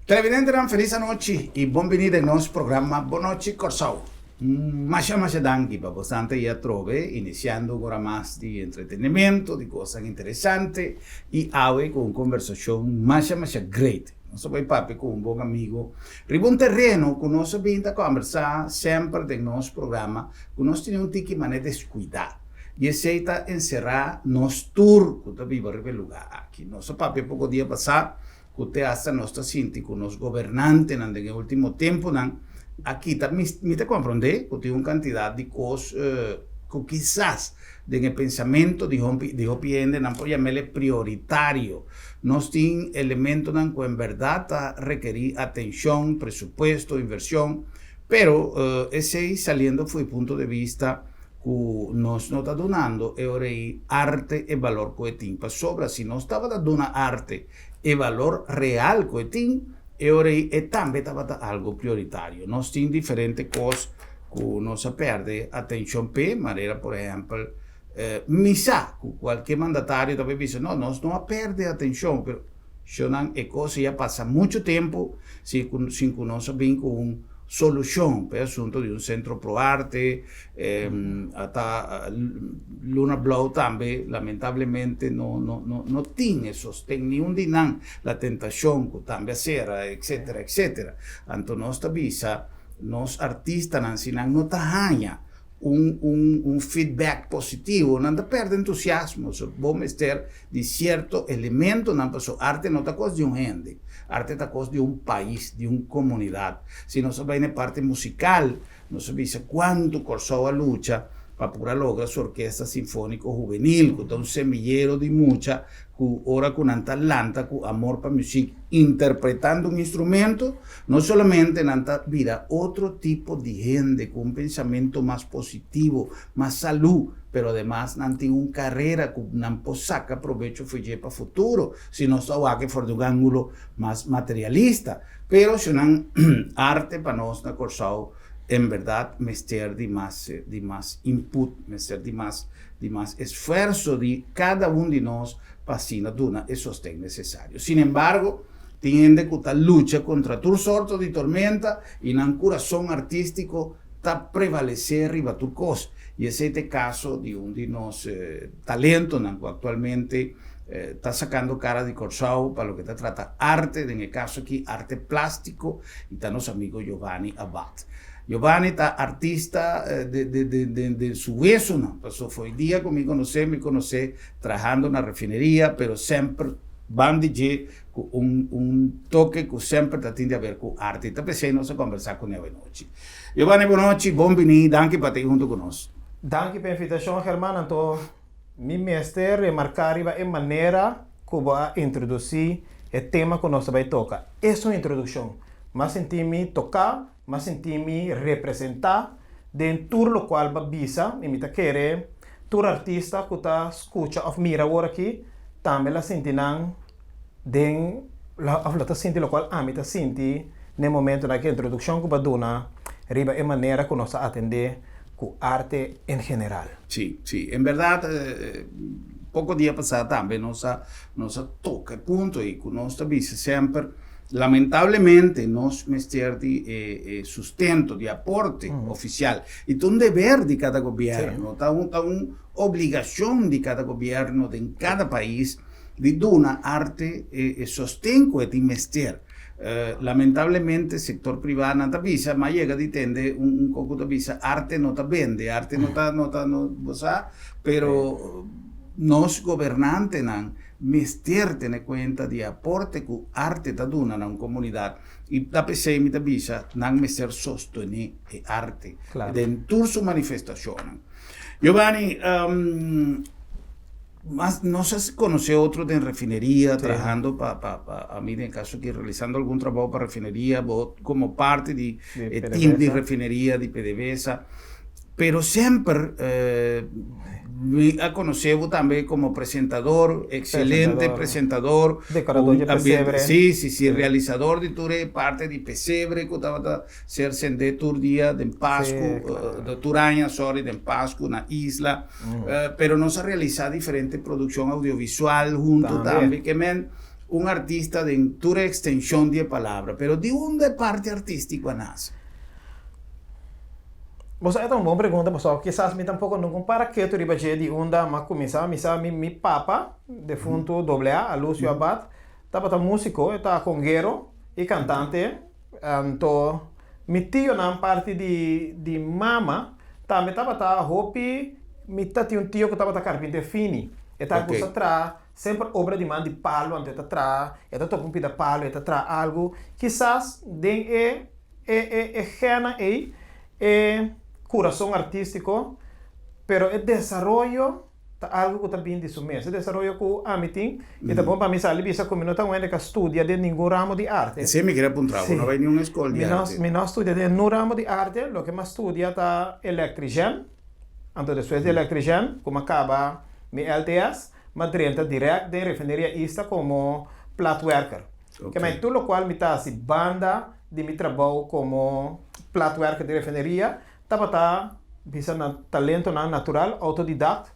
Televidentenan felis anochi y bon bini den nos programa Bon Nochi Kòrsou. Masha masha danki pa bosnan ta y atrobe iniciando un ora mas di entretenimento, di cosnan interesante y awe cu un conversacion masha masha great. Nos a bay papia cu un bon amigo riba un tereno cu nos a bin ta conversa semper den nos programa cu nos tene un tiki manera descuida y esey ta encera nos tur cu ta biba riba e lugar aki. Nos a papia poco dia pasa ku te hasta nos ta sinti ku nos gobernantenan den e ultimo tempunan a kita. Mi mi ta komprondé ku tin un kantidat di kos ku kisas den e pensamentu di hompi di hopi hende nan por yam'el e prioritario. Nos tin elementonan ku en bèrdat ta rekerí atenshon, presupuesto, invershon, pero esei saliendo for e punto de vista ku nos no ta dunando e ora ei arte e balor ku e tin. Pasobra si nos tabata duna arte e balor real ku e tin, e ora ei e tambe tabata algu prioritario. Nos tin diferente kos ku nos a pèrdè atenshon p'e, manera por ehèmpel, mi sa ku kualke mandatario ta bay bisa, no, nos no a pèrdè atenshon, pero shownan e kos ei a pasa muchu tempu sin ku sin ku nos a bin ku un solushon pa e asuntu di un sentro pro arte, Ata Luna Blou tambe lamentablemente no no no no tin e sosten ni un di nan, La Tentacion cu tambe a cera etcetera etcetera. Anto nos ta bisa nos artistanan si nan no ta haña un un un feedback positivo nan ta perde entusiasmo, so bo mester di cierto elementonan paso arte no ta cos di un hende, arte ta cos di un pais, di un comunidad. Si nos a bay na e parti musical Nos a bisa kuantu Kòrsou a lucha pa por a logra su Orkesta Sinfóniko Hubenil, ku ta un semillero di mucha ku ora ku nan ta lanta ku amor pa muzik interpretando un instrumento, no solamente nan ta bira otro tipo di hende ku un pensamentu mas positivo, mas salú, pero ademas nan tin un karera ku nan por saka probecho for dje pa futuro, si nos ta wak for di un ángulo mas materialista. Pero si nan arte pa nos na Kòrsou en bèrdat mester di mas di mas input, mester di mas di mas esfuerso di kada un di nos pa asina duna e sosten nesesario. Sin embargo, tin hende ku ta lucha kontra tur sorto di tormenta i nan kurason artístiko ta prevalesé riba tur kos. I esei ta e kaso di un di nos talentonan ku aktualmente ta sakando kara di Kòrsou pa loke ta trata arte, den e kaso aki arte plástiko, i ta nos amigo Giovanni Abad. Giovanni ta artista den su wesonan, pasobra for e dia ku mi konosé, mi konosé trahando na refineria, pero semper ban di dje ku un un toke ku semper ta tin di haber ku arte. Ta p'esei nos a kòmbersá kuné awenochi. Giovanni, bonochi, bon bini, danki pa ta ei huntu ku nos. Danki pa e invitashon, German. Anto mi mester remarká riba e manera ku bo a introdusí e tema ku nos ta bai toka. Es un introdukshon. M'a sinti mi toká, m'a sinti mi representá den tur lokual bo a bisa i mi ta kere tur artista ku ta skucha òf mira awor aki tambe la sinti nan den òf lo ta sinti lokual ami ta sinti na e momentonan aki introdukshon ku bo a duna riba e manera ku nos ta atendé ku arte en general. Sí, sí. En bèrdat poko dia pasá tambe nos a nos a toka e punto ei ku nos ta bisa semper lamentablemente nos mester di e e sustento, di aporte ofisial i ta un deber di kada gobièrnu, ta un ta un obligashon di kada gobièrnu den kada pais di duna arte e sosten ku e tin mester. Lamentablemente sektor privá nan ta bisa, m'a yega di tende un kos ku ta bisa arte no ta bende, arte no ta no ta no bo sa, pero nos gobernantenan mester tene kuenta di e aporte ku arte ta duna na un komunidat i ta p'esei mi ta bisa nan mester sostené e arte den tur su manifestashonnan. Giovanni, Mas nos a conoce otro den refineria, trahando pa, pa, pa, ami den caso aki realizando algun trabao pa refineria, bo como parte di e team di refineria di PDVSA. Pero semper mi a conoce bo tambe como presentador, excelente presentador. Decorador di pesebre. Si, si, si, realizador di tur e parte di pesebre cu tabata ser sende tur dia den Pascu, tur aña, sorry, den Pascu na isla. Pero nos a realisa diferente produccion audiovisual hunto tambe. Ke men un artista den tur e ekstenshon di e palabra, pero di unda e parti artístiko a nase? Bo sa e ta un bon pregunta pasobra kisas mi tampoko no compara ketu riba dje di unda m'a cuminsa. Mi sa mi mi papa, defunto doble A, Alucio Abad, tabata musico, e ta conguero y cantante. Anto mi tionan parti di di mama tambe tabata hopi, mi ta tin un tio cu tabata carpinter fini, e ta gusta traha semper obra di man di palo, anto e ta traha, e ta topa un pida palo, e ta traha algo. Kisas den e E e e gena ei, e kurason artístiko, pero e desaroyo ta algu ku ta bin di su mes. E desaroyo ku ami tin, i ta bon pa mi sali bisa ku mi no ta un hende ku a studia den ningun ramo di arte. Esei mi kere puntra bo, no bai niun eskol di arte? Mi no a studia den nun ramo di arte, loke mi a studia ta elektrishèn, anto despues di elektrishèn ku mi a kaba mi LTS, mi a drenta dirèkt den Refineria Ista komo platwerker. Kemey tur lokual mi ta hasi banda di mi trabou komo platwerker di refineria tabata bisa na talentonan natural, autodidact,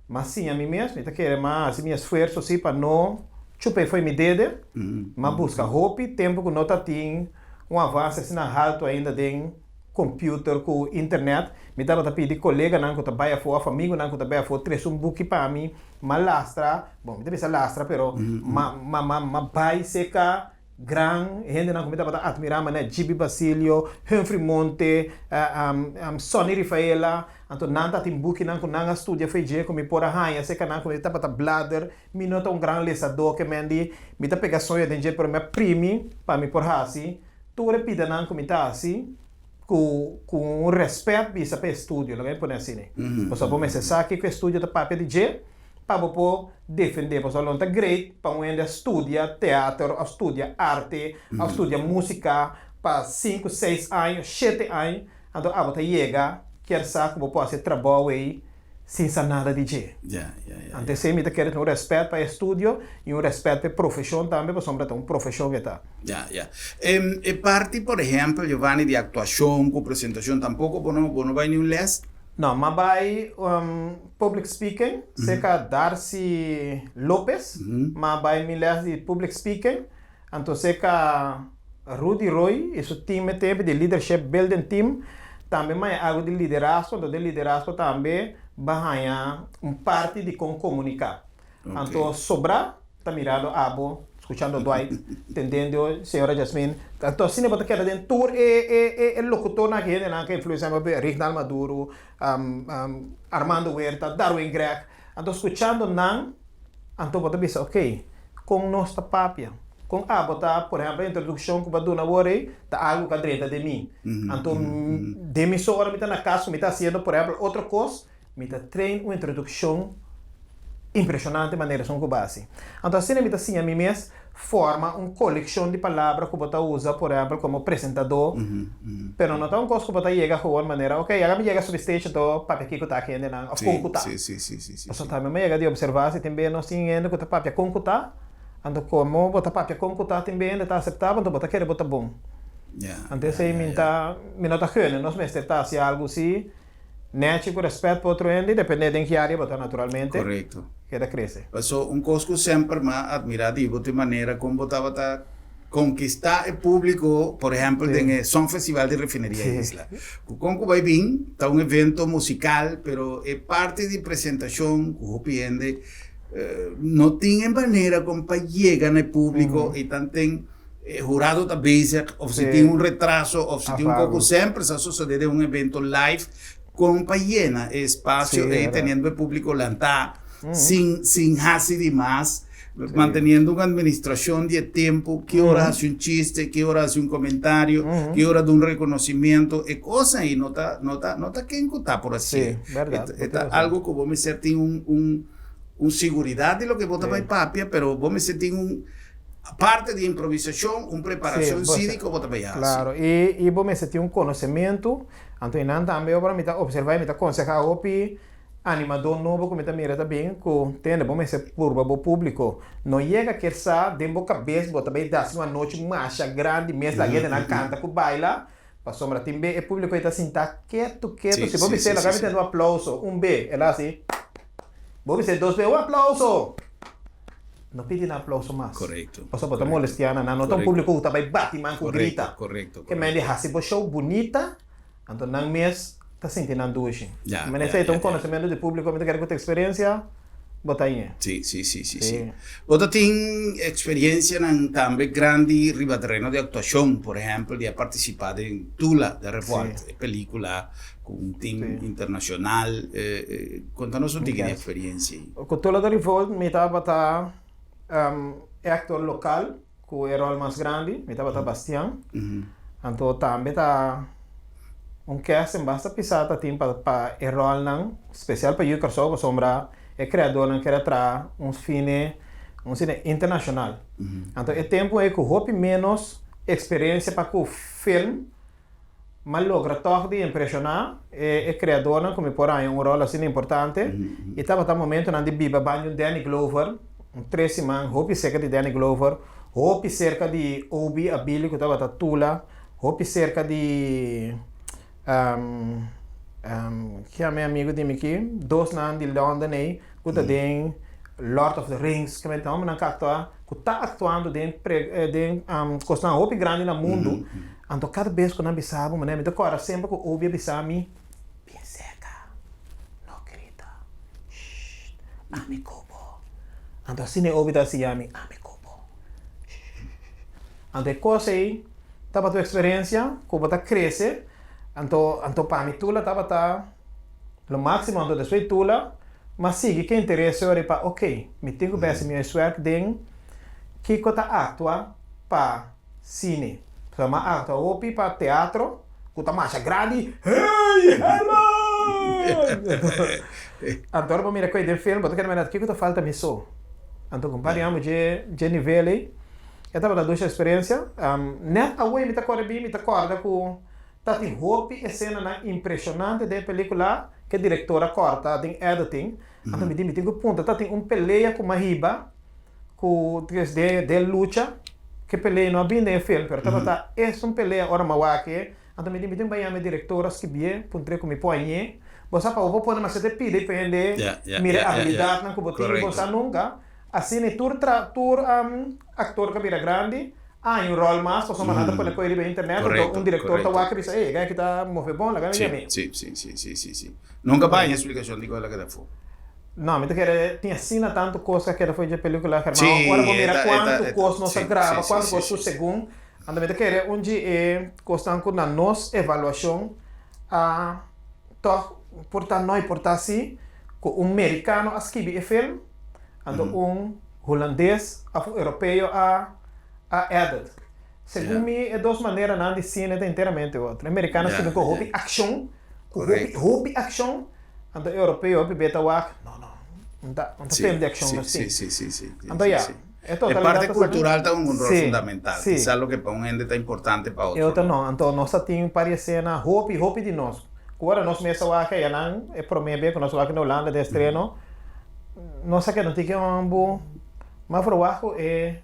m'a siña mi mes, mi ta kere m'a hasi mi esfuerso si pa no chup'é fo'i mi dede, m'a buska hopi tempu ku no ta tin un avanse asina haltu ainda den computer ku internet, mi tabata pidi koleganan ku ta bai afó òf amigunan ku ta bai afó trese un buki pa mi, m'a lastra, bon mi ta bisa lastra pero m'a m'a m'a bai seka Gran hendenan ku mi tabata atmirá manera Gibi Basilio, Humphrey Monte, Sonny Rifaela, anto nan ta tin bukinan ku nan a studia fo'i dje ku mi por a haña serka nan ku mi tabata blader. Mi no ta un gran lesadó ke men di mi ta pega soño den dje pero mi a primi pa mi por hasi tur e pidanan ku mi ta hasi ku ku un rèspèt bisa pa e studio, laga mi pone asina. Pasobra bo mester sa kiko e studio ta papia di dje. Pa bo por defendé, pasobra lo no ta great pa un hende a studia teater of studia arte of studia músika pa sinku, seis aña, shete aña, anto abo ta yega kier sa ku bo por hasi e trabou ei sin sa nada di dje. Anto esei mi ta kere tin un rèspèt pa e estudio i un rèspèt pa e profeshon tambe pasobra ta un profeshon e ta. Ya, ya. E parti por ehèmpel, Giovanni, di aktuashon ku presentashon tampoko bo no bo no bai niun lès? No, m'a bai public speaking serka Darcy Lopez, m'a bai mi les di public speaking, anto serka Rudy Roy y su team e tempo di leadership building team, tambe m'a haña algo di liderazgo, anto den liderazgo tambe b'a haña un parti di con comunica. Anto sobra Ta mirando abo, scuchando Dwight, tendendo señora Jasmine. Anto asina bo ta keda den tur e e e e locutornan aki, hendenan cu influencia mi hopi, Rignald Maduro, Armando Huerta, Darwin Gregg. Anto scuchando nan, anto bo ta bisa, ok, con nos ta papia? Con abo ta, por ehempel, e introduccion cu bo a duna awor ei, ta algo cu a drenta den mi. Anto den mi so ora mi ta na cas cu mi ta haciendo, por ehempel, otro cos, Mi ta train un introdukshon impreshonante manera esun ku bo hasi. Anto asina mi ta siña mi mes forma un kolekshon di palabra ku bo ta usa por ehèmpel komo presentadó, pero no ta un kos ku bo ta yega gewoon manera ok yaga mi yega subi stage anto papia kiko ta aki hendenan òf kon ku ta. Pasobra tambe mi a yega di observá si tin bes nos tin hende ku ta papia kon ku ta, anto komo bo ta papia kon ku ta tin bes hende ta aseptá bo anto bo ta kere bo ta bon. Anto esei mi ta mi no ta gene nos mester ta hasi algu si. Nechi ku rèspèt pa otro hende, dependé den ki área bo ta naturalmente, Korekto. keda krese. Paso un kos ku semper m'a atmirá di bo ta e manera kon bo tabata konkistá e públiko, por ehèmpel den e Songfestival di Refineria Isla. Ku kon ku bai bin ta un evento musikal, pero e parti di presentashon ku hopi hende no tin e manera kon pa yega na e públiko i tanten E hurado ta bezig of si tin un retraso of si tin un koko semper sa sosode den un evento live kon pa yena e espacio ei teniendo e publico lantá sin sin hasi di mas manteniendo un administracion di e tempo ki ora hasi un chiste ki ora hasi un comentario ki ora dun reconocimiento e cosa ei no ta no ta no ta ken ku ta por hasié e ta algo ku bo mester tin un un un siguridad di loke bo ta bai papia pero bo mester tin un Aparte di improvisashon, un preparashon síriko bo ta bai hasi. Klaro, i bo mester tin un konosementu. Anto i nan tambe ora mi ta opservá i mi ta konsehá hopi animadó nobo ku mi ta mira ta bin ku tende bo mester purba bo públiko. No yega ker sa den bo kabes bo ta bai dasi un anochi masha grandi mes laga hendenan kanta ku baila, pasobra tin be e públiko ei ta sintá ketu ketu. Si bo bis'é laga mi tende un aplouso un be, el a hasi. Bo bis'é dos be, un aplouso! No pidi nan aplauso mas. Korekto. Pasobra bo ta molestia nan. Nan no ta un publiko ku ta bai bati man ku grita. Korekto, korekto. Ke men di hasi bo show bunita, anto nan mes ta sinti nan dushi. Ya, Men ya, esei ta ya, un ya. konosementu di publiko, mi ta kere ku ta eksperensia bo ta ñe. Si, si, si, si, si. Si. Bo ta tin eksperensianan tambe grandi riba tereno di aktuashon, por ehèmpel di a partisipá den Tula de Revolt, Si. e pelikula ku un tim Si. internashonal. Konta nos un tiki di Yes. eksperensia ei. Ku Tula de Revolt mi tabata e aktor lokal ku e ròl mas grandi, mi tabata Bastian. Anto tambe ta un casting basta pisá ta tin pa pa e ròlnan, spesial pa Yu Kòrsou pasobra e kreadornan kere traha un fine un sine internashonal. Anto e tempu ei ku hopi ménos eksperensia pa ku film, M'a logra tòg di impreshoná e kreadornan ku mi por haña un ròl asina importante i tabata momentunan di biba ban di un Danny Glover, un tres siman hopi serka di Danny Glover, hopi serka di Obi Abili ku tabata Tula, hopi serka di ki yama e amigu di mi aki, dosnan di London ei ku ta den Lord of the Rings, kimente hombernan ku aktua, ku ta aktuando den den kosnan hopi grandi na mundu. Anto kada bes ku nan bisa bo manera mi ta kòrda semper ku Obi a bisa mi, Bin seka, no grita, shh, ami ku bo. Anto asina e Obi ta hasiña mi, ami ku bo, shh. Anto e kos ei tabata un eksperensia ku bo ta krese, anto anto pa mi Tula tabata lo máksimo, anto despues di Tula m'a sigui ku e interes ora pa ok, mi tin ku bèsi mi huiswèrk den kiko ta aktua pa Cine. Pasobra m'a actua hopi pa teatro cu ta masha grandi, Hey Herman! Anto ora bo mira cu den film bo ta keda mira kico ta falta mi so. Anto compadre amo dje dje nivel ey. E tabata dushi experiencia. Net awey mi ta corre bin mi ta corda cu ta tin hopi escenanan impresionante den e pelicula cu e director a corta den editing. Anto mi di mi tin cu punta ta tin un pelea cu m'a hiba. Ku tres de den lucha ke pelea no a bin den e film pero tabata esun pelea ora mi a wak e anto mi di mi tin bai yama e director a skibié puntr'é ku mi por hañ'é bo sa pa bo por pone mas e te pidi pa hende mira e abilidatnan ku bo tin bo sa nunka asina e tur tra tur aktor ku a bira grandi a haña un ròl mas pasobra nan ta pone koe riba internet anto un director ta wak e bisa ey e guy aki ta move bon laga mi yam'é. Si si si si si si nunka bai haña splikashon di koe la keda afó. No, mi ta kere tin asina tantu kos ku a keda for dje pelikula, Germán. Sí, Ora bo mira e ta, e ta, kuantu e ta, kos nos a sí, graba, sí, sí, kuantu sí, kos su sí, sí. segun. Anto mi ta kere un dje e kosnan ku na nos evaluashon a tòg por ta no i por ta si ku un merikano a skibi e film, anto un hulandes òf un europeo a a edit. Segun Ja. mi e dos maneranan di sine ta enteramente otro. E merikano a Ja, skibi ku ja. hopi akshon, ku hopi Korekto. hopi akshon. Anto e europeo hopi beta wak, no no, un ta un ta Sí, film di accion sí, nos sí, tin. sí, sí, sí, sí, Anto sí, ya, sí. e E totalidad parte ta sabi. cultural ta un un rol Sí, fundamental. sí. Kisas loke pa un hende ta importante pa E otro otro no. no. Anto nos ta tin un par di escena hopi, hopi di nos. Cu ora nos mes a wak ayanan, e prome be cu nos a wak na Hulanda den estreno, nos a keda un tiki hombo, mas verwagt cu e.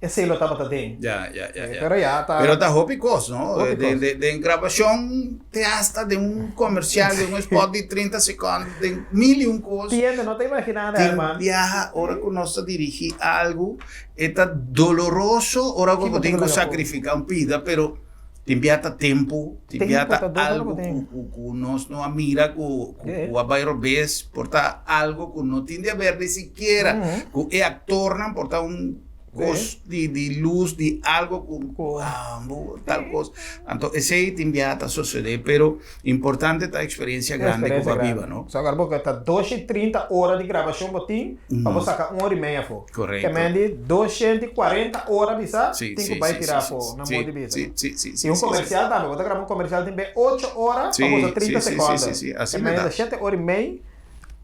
Esei lo tabata den. Ya, ya, ya, ya. Pero ya ta. Pero ta hopi kos, no? Hopi kos. Den, den grabashon te hasta den un komersial, den un spot di 30 sekònd, den mil i un kos. Tiende, no ta imaginá, Tin herman. biaha ora ku nos ta dirigí algu, e ta doloroso ora ku Kiko bo ta tin ku laga por? sakrifiká un pida, pero tin biaha ta tempu, tin biaha Tempu ta ta dor algu bo ku, tin. ku, ku nos no a mira ku, ku, Yeah. ku a bai robes, por ta algu ku no tin di haber ni sikiera ku e aktornan, por ta un kos di di lus di algo ku Ku ambo tal kos anto esei tin biaha ta sosode pero importante ta experiencia grande ku Experiencia bo a biba grande. no. So agar bo ta dos i trinta ora di grabashon bo tin pa bo saka un ora i meia afo. Korekto. Ke men di 240 ora bisa Si tin ku si bai si tira si afo na si modo di bisa. si si si I si un si si komersial tambe bo ta graba un komersial tin be ocho ora pa si bo usa si 30 si si sekonda. si si Ke asina men ta. ta shete ora i mei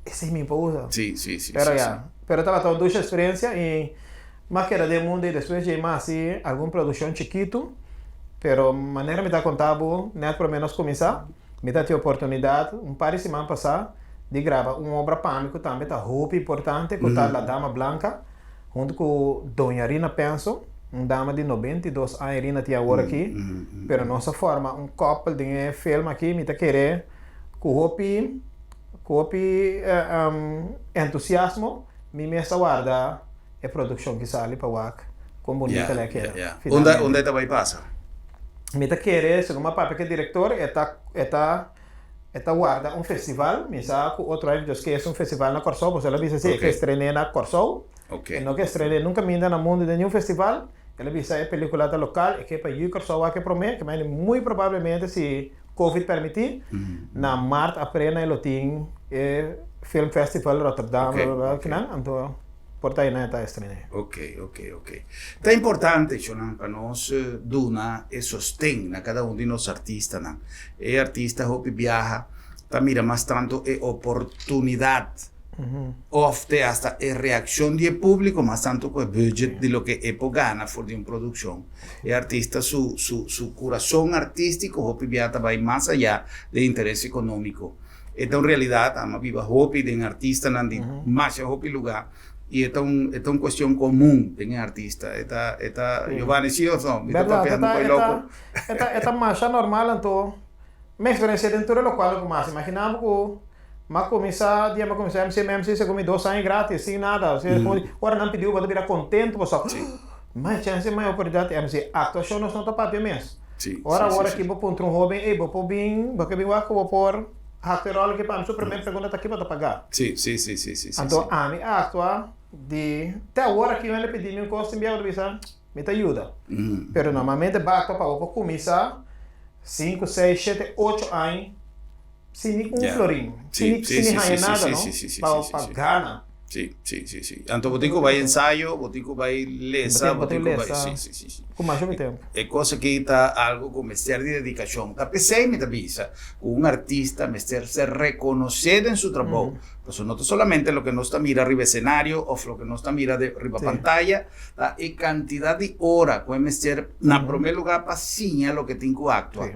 esei mi por usa. Si si si Pero si si. ya. Pero tabata un dushi experiencia y m'a keda den mundo y despues djei m'a haci algun produccion chikitu, pero manera mi ta conta bo net prome nos cuminsa, mi ta tin oportunidad un par di siman pasa di graba un obra pa mi cu tambe ta hopi importante cu ta La Dama Blanca hunto cu Doña Rina Penso, un dama di 92 aña Rina tin awor aki, pero nos a forma un couple den e film aki, mi ta kere cu hopi. Ku hopi entusiasmo mi mes a warda E produkshon ki sali pa wak kon bunita Ya, el a keda ya, ya. Unda, finalmente. unda e ta bai pasa? Mi ta kere, segun mi a papia ku e direktor, e ta e ta e ta warda un festival. Mi sa ku otro aña Dios ke es un festival na Kòrsou, pasobra el a bisa si e ke Ok. estrené na Kòrsou. Ok. E no ke estrené nunka minda na mundu den niun festival. El a bisa e pelikula ta lokal, e ke pa yu Kòrsou wak e promé, ke mende muy probablemente si Covid permití, na mart, aprel nan e lo tin e film festival Rotterdam, Ok, bla bla bla, ok. kinan, anto por ta einan e ta estrené. Ok, ok, ok. Ta importante, Shonan, pa nos duna e sosten na kada un di nos artistanan. E artista hopi biaha ta mira mas tanto e oportunidat òf te asta e reakshon di e públiko mas tanto ku e budget di loke e por gana for di un produkshon. E artista su su su kurason artístiko hopi bia ta bai mas ayá den interes ekonómiko. E ta un realidat, amo a biba hopi den artistanan di masha hopi lugá i e ta un e ta un kuestion komun den e artista. E ta e ta Giovanni si òf no? Mi ta Bèrdat, e papiando ta koe e loko. ta e ta e ta masha normal anto mi eksperensia den tur e lokual ku mas. Imaginá bo ku m'a kuminsá dia m'a kuminsá MC MC segun mi dos aña gratis sin nada. Ora nan pidiu bo ta bira kontentu pasobra Mai chance, mai oportunidat i MC aktuashon nos no ta papia mes. Sí, Ora sí, sí, awor sí. aki bo puntra un hoben, ey bo por bin, bo ke bin wak ku bo por hak e ròl aki pa mi? Su primer pregunta ta kiba ta pagá? Sí, sí, sí, sí, sí, sí, Anto sí. ami a aktua di te awor aki un hende pidi mi un kos tin biaha bo ta bisa mi ta yuda. Pero normalmente bo aktua pa bo por kuminsá sinku, seis, shete, ocho aña sin ni un Ya. florin, sin Sí, ni sí, sin ni sí, haña sí, sí, nada sí, no sí, sí, sí, pa sí, sí, pa sí. gana. Sí, sí, sí, sí. Anto bo tin ku bai ensayo, bo tin ku bai lesa, Bo bo tin tin ku ku bai, lesa sí, sí, sí, sí. ku masha mi tempu. E kos aki ta algu ku mester di dedikashon. Ta p'esei mi ta bisa ku un artista mester ser rekonosé den su trabou. Pasobra no ta solamente loke nos ta mira riba esenario òf loke nos ta mira de riba pantaya, ta e kantidat di ora ku e mester na promé lugá pa siña loke tin ku aktua.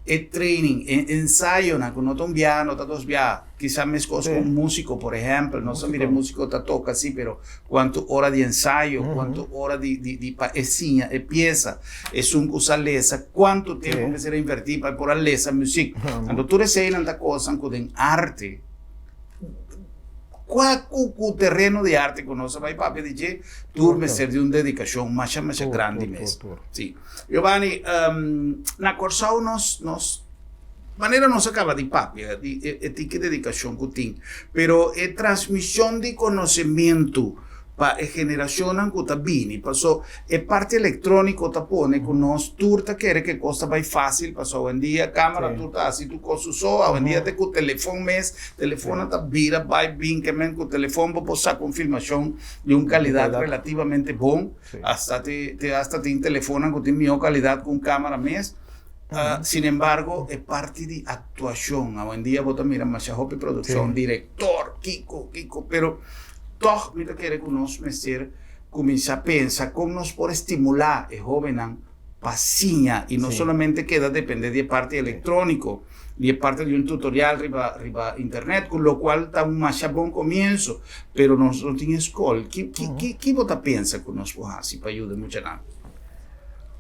E training, e ensayonan ku no ta un biaha, no ta dos biaha. Kisa meskos ku un músiko, por ehèmpel, nos a mira e músiko ta toka si, pero kuantu ora di ensayo, kuantu ora di di di pa e siña e piesa, esun ku sa lesa, kuantu tempu mester a invertí pa e por a lesa musik. Anto tur eseinan ta kosnan ku den arte, kua ku ku tereno di arte ku nos a bai papia di dje, tur mester di un dedikashon masha masha grandi mes. Si. Giovanni, na Kòrsou nos nos. Manera nos a kaba di papia di e tiki dedikashon ku tin, pero e transmishon di konosementu pa e generashonnan ku ta bini, paso e parti elektróniko ta pone ku nos tur ta kere ku e kos ta bai fásil, paso awendia kámara tur ta hasi tur kos su so, awendia te ku telefon mes, telefonnan ta bira bai bin ke men ku telefon bo por saka un filmashon di un kalidat relativamente bon, asta te asta tin telefonnan ku tin mihó kalidat ku un kámara mes. Sin embargo, e parti di actuacion, awendia bo ta mira masha hopi produccion, director, kico, kico, pero toch mi ta kere cu nos mester cuminsa pensa con nos por estimula e hobennan pa siña y no solamente keda depende di e parti electronico, di e parti di un tutorial riba riba internet, cu locual ta un masha bon comienzo, pero nos no tin e scol. Ki ki ki bo ta pensa cu nos por haci pa yuda e muchanan?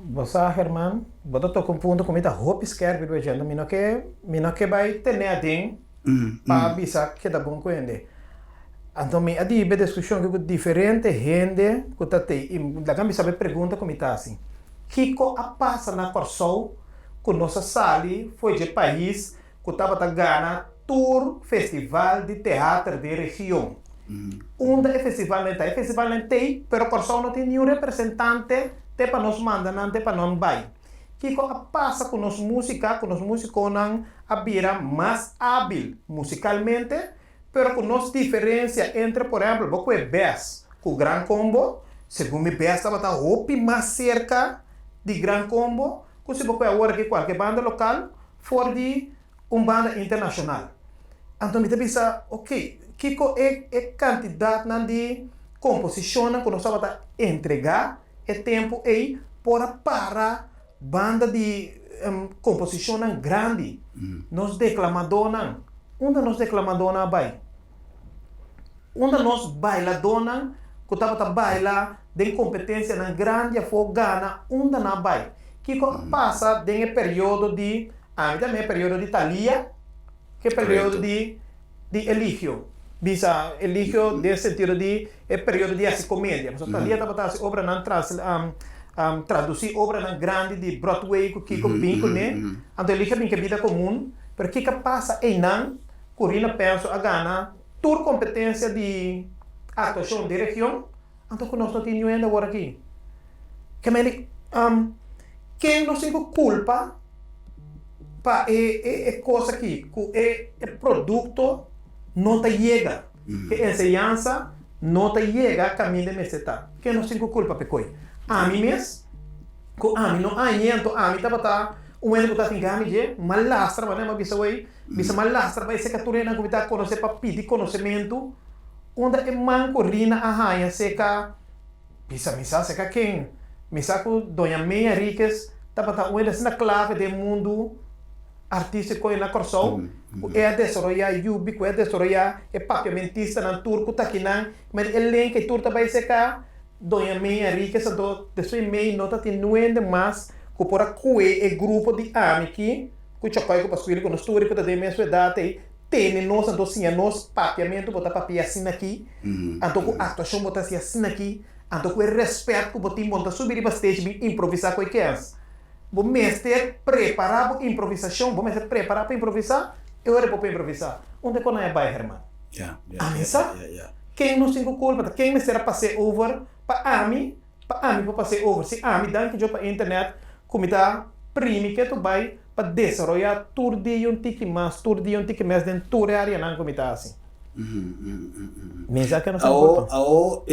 Bo sa, German, bo ta toka un punto ku mi ta hopi skerpi riba dje. Mi no ke, mi no ke bai tene aden pa bisa keda bon ku hende. Anto mi a dibi e diskushon aki ku diferente hende ku ta tei i laga mi sabi e pregunta ku mi ta hasi, Kiko a pasa na Kòrsou ku nos a sali for dje pais ku tabata gana tur festival di teater den region. Unda e festivalnan ta? E festivalnan t'ei, pero Kòrsou no tin niun representante te pa nos manda nan, te pa nan bai. Kiko a pasa ku nos músika, ku nos músikonan a bira mas ábil musikalmente, pero ku nos diferensia entre, por ehèmpel, bo ku e bes ku Gran Combo, segun mi bes tabata hopi mas serka di Gran Combo ku si bo ku e awor aki kualke banda lokal, For di un banda internashonal. Anto mi ta bisa, ok, kiko e e kantidatnan di komposishonnan ku nos tabata entregá e tempu ei por a para banda di komposishonnan grandi? Nos deklamadónan, unda nos deklamadónan a bai? Unda nos bailadónan ku tabata baila den kompetensianan grandi afó gana, unda nan a bai? Kiko a pasa den e periodo di, ami ta mira e periodo di Thalia ku e periodo di di Eligio. Bisa Eligio den sentido di e periodo di hasi komedia. Pasobra Thalia tabata hasi obranan tras tradusí obranan grandi di Broadway ku kiko bin kuné. Anto Eligio a bin ku e bida komun. Pero kiko a pasa einan ku Rina Penso a gana tur kompetensia di aktuashon den region? Anto ku nos no tin niun hende awor aki. Ke mende ken nos tin ku kulpa pa e e kos aki ku e produkto no ta yega, e enseñansa no ta yega kaminda e mester ta. Ken nos tin ku kulpa p'e koi? Ami mes ku ami no aña anto ami tabata un hende ku ta tin gana dje, m'a lastra manera m'a bisa wey, bisa m'a lastra bai seka tur hendenan ku mi ta konosé pa pidi konosementu. Unda e man ku Rina a haña seka bisa mi sa seka ken? Mi sa ku Doña May Henriquez tabata un hende asina klave den mundu artístiko na Kòrsou ku e a desaroyá Yubi, ku e a desaroyá e papiamentistanan tur ku ta akinan, ma e lenka i tur ta bai seka Doña May Henriquez. Anto despues May no ta tin nuende mas ku por a kue e grupo di ami ki ku Chòkòi ku Paskuili ku nos tur ku ta den mesun edat ei. Tene nos anto siña nos papiamentu bo ta papia asina aki, anto ku aktuashon bo ta hasi asina aki, anto ku e rèspèt ku bo tin bo no ta subi riba stage bin improvisá ku e kens. Bo mester prepará bo improvisashon, bo mester prepará pa improvisá e ora bo por improvisá. Unda e konai a bai Herman? Ami sa ken nos tin ku kulpa ta ken mester a pas'é over pa ami pa ami por pas'é over. Si ami danki Dios pa internet ku mi ta primi ketu bai pa desaroyá tur dia un tiki mas, tur dia un tiki mes den tur e áreanan ku mi ta hasi. Mi sa ke nos ta Awo, awo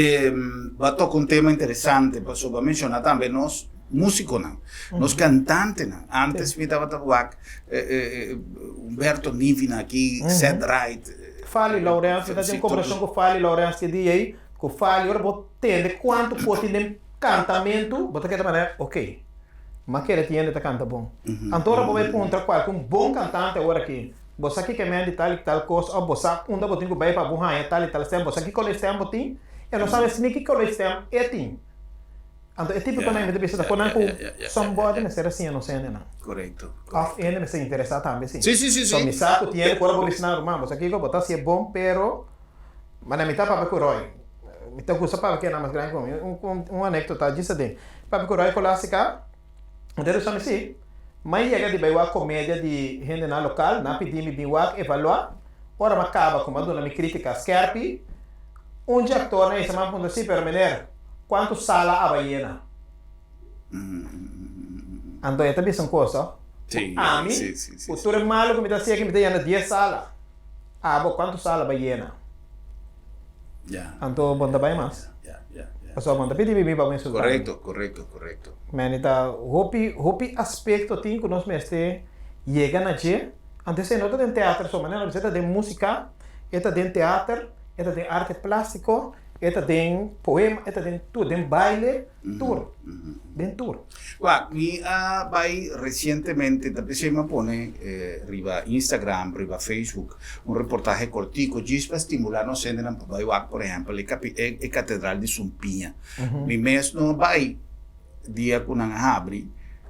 bo a toka un tema interesante pasobra bo a menshoná tambe nos músikonan, nos kantantenan. Ántes mi tabata wak Humberto Nivina aki, Ced Ride. Fally Laurens, mi ta tin komberashon ku Fally Laurens ki dia ei, ku Fally ora bo tende kuantu por tin den kantamentu, bo ta keda manera, oke. Ma kere tin hende ta kanta bon. Anto ora bo bai puntra kualke un bon kantante awor aki, bo sa kiko e men di tal i tal kos òf bo sa unda bo tin ku bai pa bo haña tal i tal stèm, bo sa ki kolor stèm bo tin? E no sabe ni ki kolor stèm e tin. Anto e tipikonan mi ta bisa ta konan ku somebody mester a siña nos hendenan. Òf hende mester interesá tambe si. So mi sa ku tin hende ku ora bo bisa nan ruman bo sa kiko bo ta hasié bon pero manera mi ta papia ku Roy, mi ta gusta papia ku e nan mas grandi ku mi. Un anekdota djis aden. Papia ku Roy Colastica, Anto e mi si, M'a yega di bai wak komedia di hendenan lokal, nan a pidi mi bin wak evaluá. Ora m'a kaba ku m'a duna mi krítika skèrpi, un dje aktornan isa m'a puntra, Si, pero meneer, kuantu sala a bai yena? Anto e ta bisa un kos, oh, ku ami, ku tur e malu ku mi ta hasi aki, mi ta yena dies sala. Abo, kuantu sala bai yena? Anto bo no ta bai mas. Pasobra bo no ta pidi bibi pa bo insulta mi. Korekto, korekto, korekto. Meni ta hopi, hopi aspekto tin ku nos mester yega na dje. Anto esei no ta den teater so, manera nos bisa e ta den musika, e ta den teater, e ta den arte plastiko, e ta den poema, e ta den tur, den baile, tur, den tur. Wak, mi a bai resientemente, ta p'esei mi a pone riba Instagram, riba Facebook, un reportahe kortiko djis pa stimulá nos hendenan pa bai wak, por ehèmpel, e e katedral di Sumpiña. Mi mes no a bai dia ku nan a habri,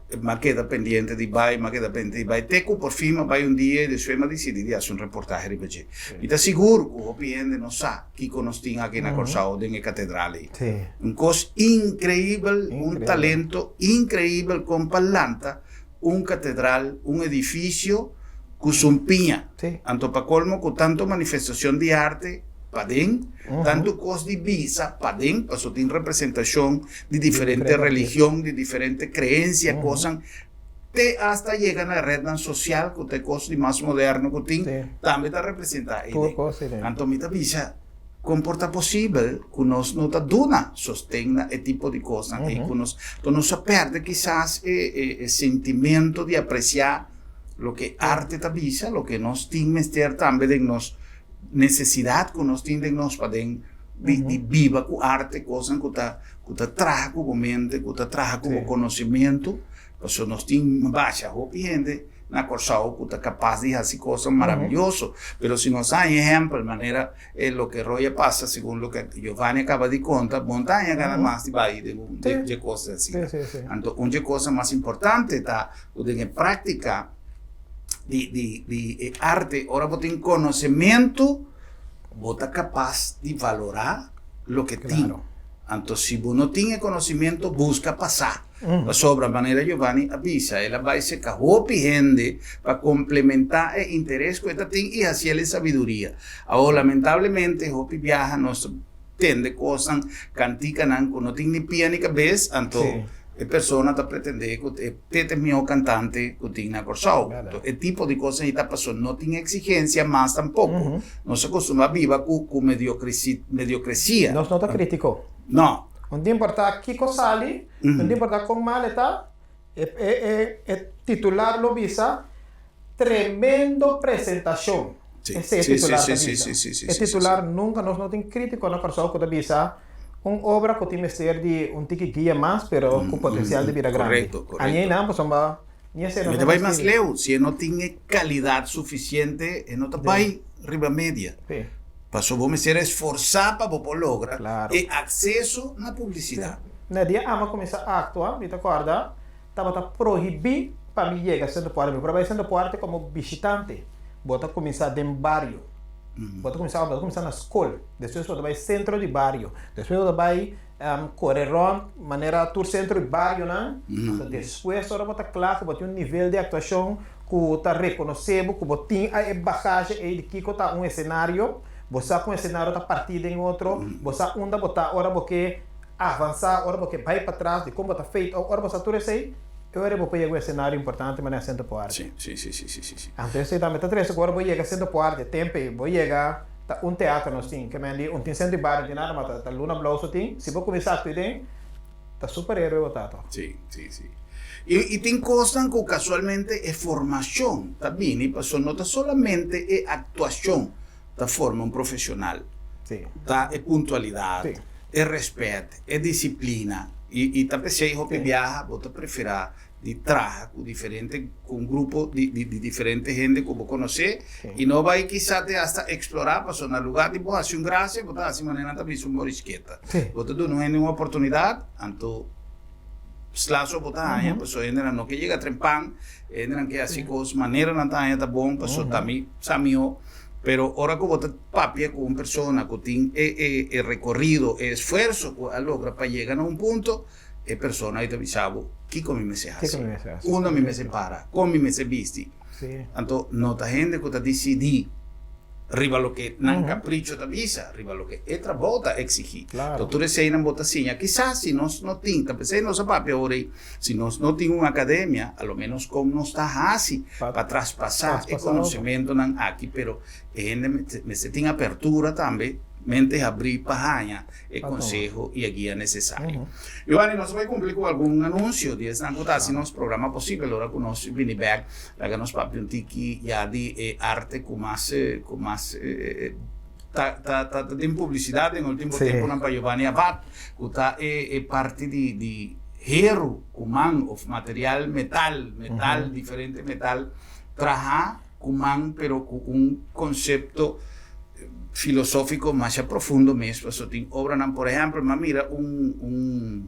mi a keda pendiente di bai, mi a keda pendiente di bai, te ku por fin mi a bai un dia i despues mi a disidí di hasi un reportahe riba dje. Mi ta sigur ku hopi hende no sa kiko nos tin aki na Kòrsou den e katedral ei. Un kos inkreibel, un talento inkreibel kon pa lanta un katedral, un edifisio ku sumpiña. Anto pa kolmo ku tantu manifestashon di arte paden, tantu kos di bisa paden, pasobra tin representashon di diferente religion, di diferente kreensia, kosan, te asta yega na rednan sosial ku ta e kos di mas moderno ku tin, tambe ta representá ei den. Anto mi ta bisa. Kon por ta posibel ku nos no ta duna sosten na e tipo di kosnan ei ku nos ku nos a pèrdè kisas e e e sentimento di apresiá loke arte ta bisa, loke nos tin mester tambe den nos nesesidat ku nos tin den nos paden di di biba ku arte, kosnan ku ta ku ta traha ku bo mente, ku ta traha ku bo konosimentu, pasobra nos tin basha hopi hende. na Kòrsou ku ta kapas di hasi kosnan maravioso, pero si nos haña ehèmpel manera e loke Roy a pasa segun loke Giovanni a kaba di konta, bo no ta haña gana mas di bai den un dje kos asina. Anto un dje kosnan mas importante ta ku den e práktika di di di e arte ora bo tin konosementu. Bo ta kapas di valorá loke tin. Anto si bo no tin e konosimento, buska pa sa. Pasobra, manera Giovanni a bisa, el a bai seka hopi hende pa komplementá e interes ku e ta tin i hasiel e sabiduria. Awor, lamentablemente, hopi biaha nos ta tende kosnan, kantikanan ku no tin ni pia ni kabes, anto e persona ta pretendé ku e te ta e mihó kantante ku tin na Kòrsou. Anto e tipo di kosnan ei ta pasobra no tin eksigensia mas tampoko. Nos a kustumbrá biba ku ku mediokresia. Nos no ta kritiko. No. No ta importá kiko sali, no ta importá kon mal e ta, e e e titular lo bisa, Tremendo presentashon. Esei e titular ta bisa. E titular nunka nos no tin kritiko na Kòrsou ku ta bisa un obra ku tin mester di un tiki guia mas pero ku potensial di bira grandi. Ani einan pasobra ni esei nos no ta bai mas leu. Si e no tin e kalidat sufisiente e no ta bai riba media. Pasobra bo mester esforsá pa bo por logra e akseso na publisidat. Na dia ami a kuminsá aktua mi ta kòrda Tabata prohibí pa mi yega Sento Puarte. Mi por a bai Sento Puarte komo bishitante. Bo ta kuminsá den bario. Bo ta kuminsá, bo ta kuminsá na skol. Despues bo ta bai sentro di bario. Despues bo ta bai kore rònt manera tur sentro di barionan. Anto despues ora bo ta kla ku bo tin un nivel di aktuashon ku ta rekonosé bo ku bo tin e bagahe ei di kiko ta un esenario. Bo sa ku un esenario ta partí den otro. Bo sa unda bo ta ora bo ke Avansá ora bo ke bai patras di kon bo ta fade out ora bo sa tur esei, e ora bo por yega un esenario importante manera Sento Poarte. Sí, sí, sí, sí, sí, sí, sí. Anto esei tambe ta trese ku ora bo yega Sento Poarte tempe ei bo yega ta un teatro nos tin, ke men di un tin Sento i Bario tin nada mas ta ta Luna Blou so tin, si bo kuminsá aktua den ta super héroe bo ta to. Sí, sí, sí. I i tin kosnan ku kasualmente e formashon ta bini pasobra no ta solamente e aktuashon ta forma un profesional. Sí. Ta e puntualidad, Sí. e respet, e disciplina. Y, y ta p'esey hopi biaha bo ta prefera di traha cu diferente, cu un grupo di, di, di diferente hende cu bo conoce Sí. y no bay kisa te hasta explora pasobra na lugar di bo haci un gracia bo ta haci manera nan ta bisa un borisketa. Sí. Bo ta duna un hende un oportunidad, anto sla so bo ta haña pasobra hendenan no ke yega trempan, hendenan ke haci cos manera nan ta haña ta bon pasobra ta mi sa miho. Pero ora ku bo ta papia ku un persona ku tin e e e rekorido, e esfuerso ku a logra pa yega na un punto, e persona ei ta bisa bo, Kiko mi mester hasi? Unda mi mester para? Kon mi mester bisti? Anto no ta hende ku ta disidí riba loke nan kapricho ta bisa, riba loke e trabou ta eksigí. Anto tur eseinan bo ta siña. Kisas si nos no tin, ta p'esei nos a papia ora ei, Si nos no tin un academia, a lo menos con nos ta haci pa traspasa e conocimentonan aki, pero e hende mester tin apertura tambe, mente habri pa haña e conseho y e guia necesario. Giovanni, nos a bay cumpli cu algun anuncio di esnan cu ta haci nos programa posibel ora cu nos bini bek, laga nos papia un tiki ya di e arte cu mas cu mas ta ta ta den publicidad den ultimo temponan pa Giovanni Abad. Ku ta e e parti di di heru ku man of material metal, metal, diferente metal traha ku man pero ku un konsepto filosófiko masha profundo mes pasobra tin obranan por ehèmpel mi a mira un un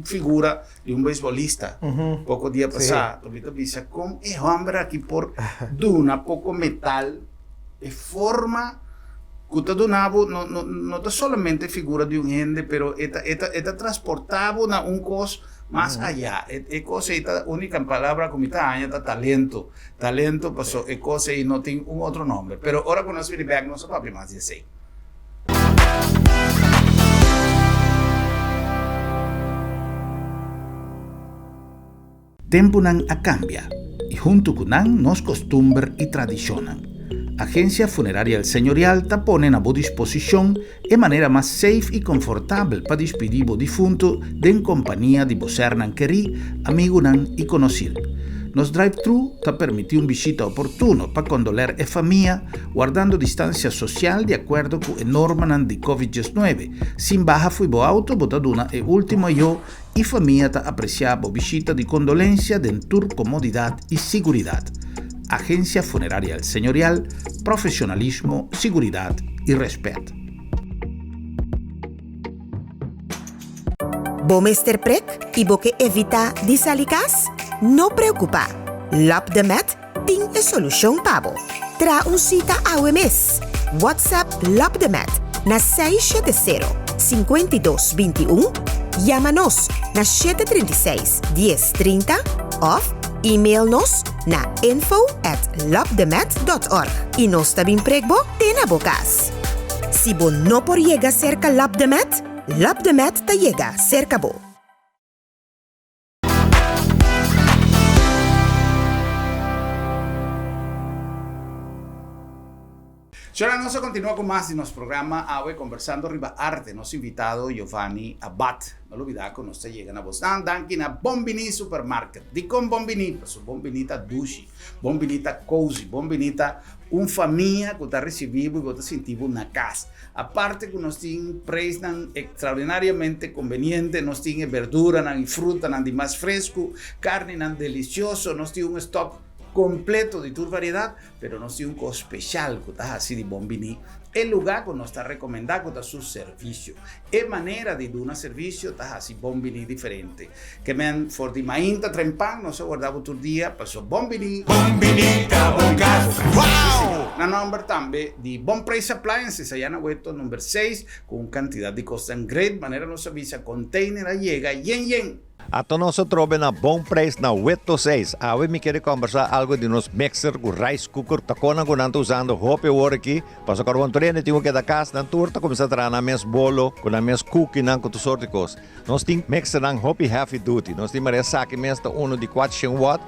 figura di un beisbolista poko dia pasá mi ta bisa kon e hòmber aki por duna poko metal E forma ku ta duna bo no no no ta solamente figura di un hende pero e ta e ta e ta transporta bo na un kos mas aya. E e kos ei ta unica palabra ku mi ta haña ta talento. Talento paso e kos ei no tin un otro nomber. Pero ora ku nos bini bek nos a papia mas di esei. Tempunan a kambia i huntu ku nan nos kostumber i tradishonnan. Agensia Funeraria El Señorial ta pone na bo disposishon e manera mas seif i konfortabel pa dispidí bo difuntu den kompania di bo sernan kerí, amigunan i konosir. Nos drive-thru ta permití un bishita oportuno pa kondoler e famia, wardando distansia sosial di akuerdo ku e normanan di Covid diesnuebe. Sin baha fo'i bo outo bo ta duna e último ayó I famia ta apresiá bo bishita di kondolensia den tur komodidat i siguridat. Agensia Funeraria El Señorial, profesionalismo, siguridat i rèspèt. Bo mester prek i bo ke evitá di sali kas? No preokupá! Lap de Met tin e solushon pa bo. Traha un sita awe mes! WhatsApp Labdemed na 670 52 21, yama nos na 736 10 30 òf email nos na info at labdemed.org i nos ta bin prek bo te na bo kas. Si bo no por yega serka Labdemed, Labdemed ta yega serka bo. Señora, nos a continua cu mas di nos programa awe conversando riba arte. Nos invitado Giovanni Abad. No lubida cu nos ta yega na bosnan danki na Bon Bini Supermarket. Dicon Bon Bini? Pasobra Bon Bini ta dushi, Bon Bini ta cozy, Bon Bini ta un famia cu ta ricibi bo y bo ta sinti bo na cas. Aparte cu nos tin prijsnan extraordinariamente conveniente, nos tin e berduranan y frutanan di mas fresco, carninan delicioso, nos tin un stock completo di tur variedad, pero nos tin un cos special cu ta haci di Bon Bini e lugar cu nos ta recomenda cu ta su servicio. E manera di duna servicio ta haci Bon Bini diferente. Ke men for di mainta trempan nos a warda bo tur dia paso Bon Bini. Bon Bini ta bo kas. Wow! Na nomber tambe di Bon Prijs Appliances aya na Weto number seis ku un kantidat di kosnan great manera nos a bisa container a yega yen yen. Ato nos a trobe na Bon Prijs na Weto seis. Awe mi kere kombersá algo di nos mixer ku rice cooker ta konan ku nan ta usando hopi awor aki pasobra kòrda bo tur hende tin ku keda kas nan tur ta kuminsá traha nan mes bolo ku nan mes kukinan ku tur sort di kos. Nos tin mixernan hopi heavy duty. Nos tin mara esaki mes ta uno di kuatshen watt.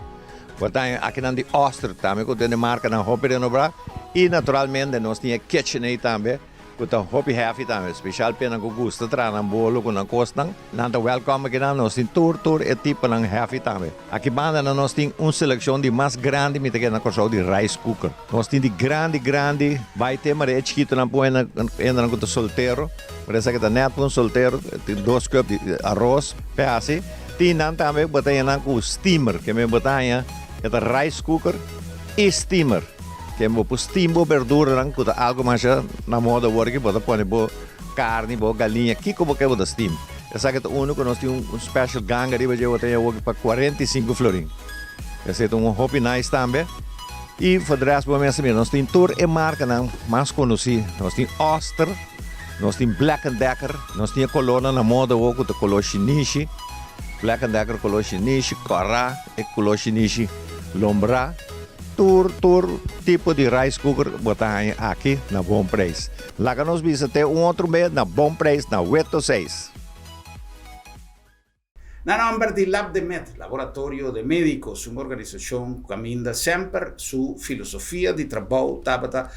Bo ta haña akinan di Oster tambe ku tene markanan hopi renobrá. I naturalmente nos tin e KitchenAid tambe ku ta hopi heavy tambe. Speshal p'e nan ku gusta traha nan bolo ku nan kosnan. Nan ta welcome akinan. Nos tin tur tur e tiponan heavy tambe. Aki banda nan nos tin un selekshon di mas grandi mi ta kere na Kòrsou di rice cooker. Nos tin di grandi grandi bai te mara e chikitonan pon hendenan ku ta soltero. Por esaki ta nèt pa un soltero, tin dos cup di aros p'e hasi. Tin nan tambe bo ta haña nan ku steamer, ke men bo ta haña e ta rice cooker i steamer. Ke bo por steam bo berduranan ku ta algu masha na moda awor aki, bo ta pone bo karni, bo galiña, kiko bo ke bo ta steam. Esaki ta unu ku nos tin un special ganga riba dje bo ta haña awor pa 45 florin. Esei ta un hopi nice tambe. I for de rest bo mester mira nos tin tur e markanan mas konosí. Nos tin Oster. Nos tin Black and Decker, nos tin e kolornan na moda awor ku ta kolor shinishi, Black and Decker kolor shinishi, kòrá e kolor shinishi, lombrá, tur tur tipo di rice cooker bo ta haña aki na bon preis. Laga nos bisa te un otro bes na bon preis na Weto seis. Na nomber di Labdemed, Laboratorio de Médicos, un organisashon ku kaminda semper su filosofia di trabou tabata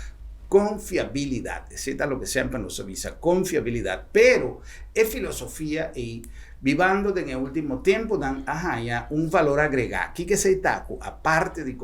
konfiabilidat. Esei ta loke semper nos a bisa, konfiabilidat. Pero e filosofia ei, bibando den e último tempunan, a haña un valor agregá. Kiko esei ta? Ku aparte di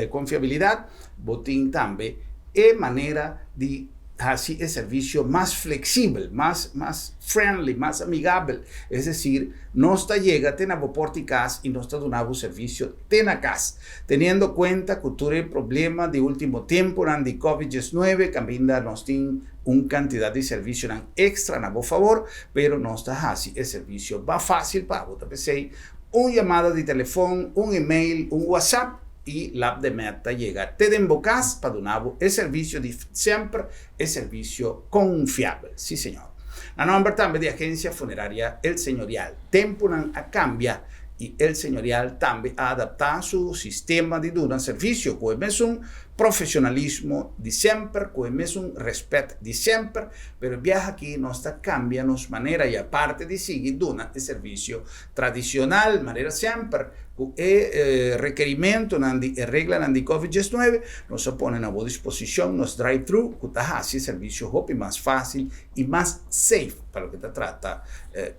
konfiabilidat, bo tin tambe e manera di hasi e servisio mas fleksibel, mas mas friendly, mas amigabel. Es desir, nos ta yega te na bo porta di kas i nos ta duna bo servisio te na kas. Teniendo kuenta ku tur e problema di ultimo tempunan di Covid 19, kaminda nos tin un kantidat di servisionan ekstra na bo fabor, pero nos ta hasi e servisio ba fásil pa bo. Ta p'esei un yamada di telefon, un email, un WhatsApp, i Lab de Med ta yega te den bo kas pa duna bo e servisio di semper, e servisio konfiabel. Sí señor. Na nomber tambe di Agencia Funeraria El Señorial. Tempunan a kambia i El Señorial tambe a adaptá su sistema di duna servisio ku e mesun profesionalismo di semper, ku e mesun rèspèt di semper, pero e biaha aki nos ta kambia nos manera i aparte di sigui duna e servisio tradicional manera semper cu e requerimentonan di e reglanan di Covid 19, nos a pone na bo disposicion nos drive thru cu ta haci e servicio hopi mas facil y mas safe pa loke ta trata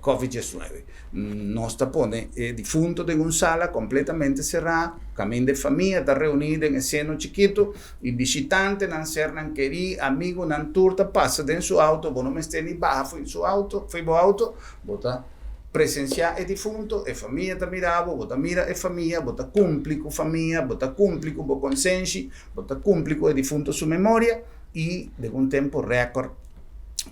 Covid 19. Nos ta pone e difunto den un sala completamente cera, caminda e famia ta reuni den e seno chikito y bishitantenan, sernan keri, amigonan tur ta pasa den su auto, bo no mester ni baha fo'i su auto, fo'i bo auto, bo ta. Presensiá e difunto, e famia ta mira bo, bo ta mira e famia, bo ta kumpli ku famia, bo ta kumpli ku bo konsenshi, bo ta kumpli ku e difunto su memoria i den un tempu rèkòrt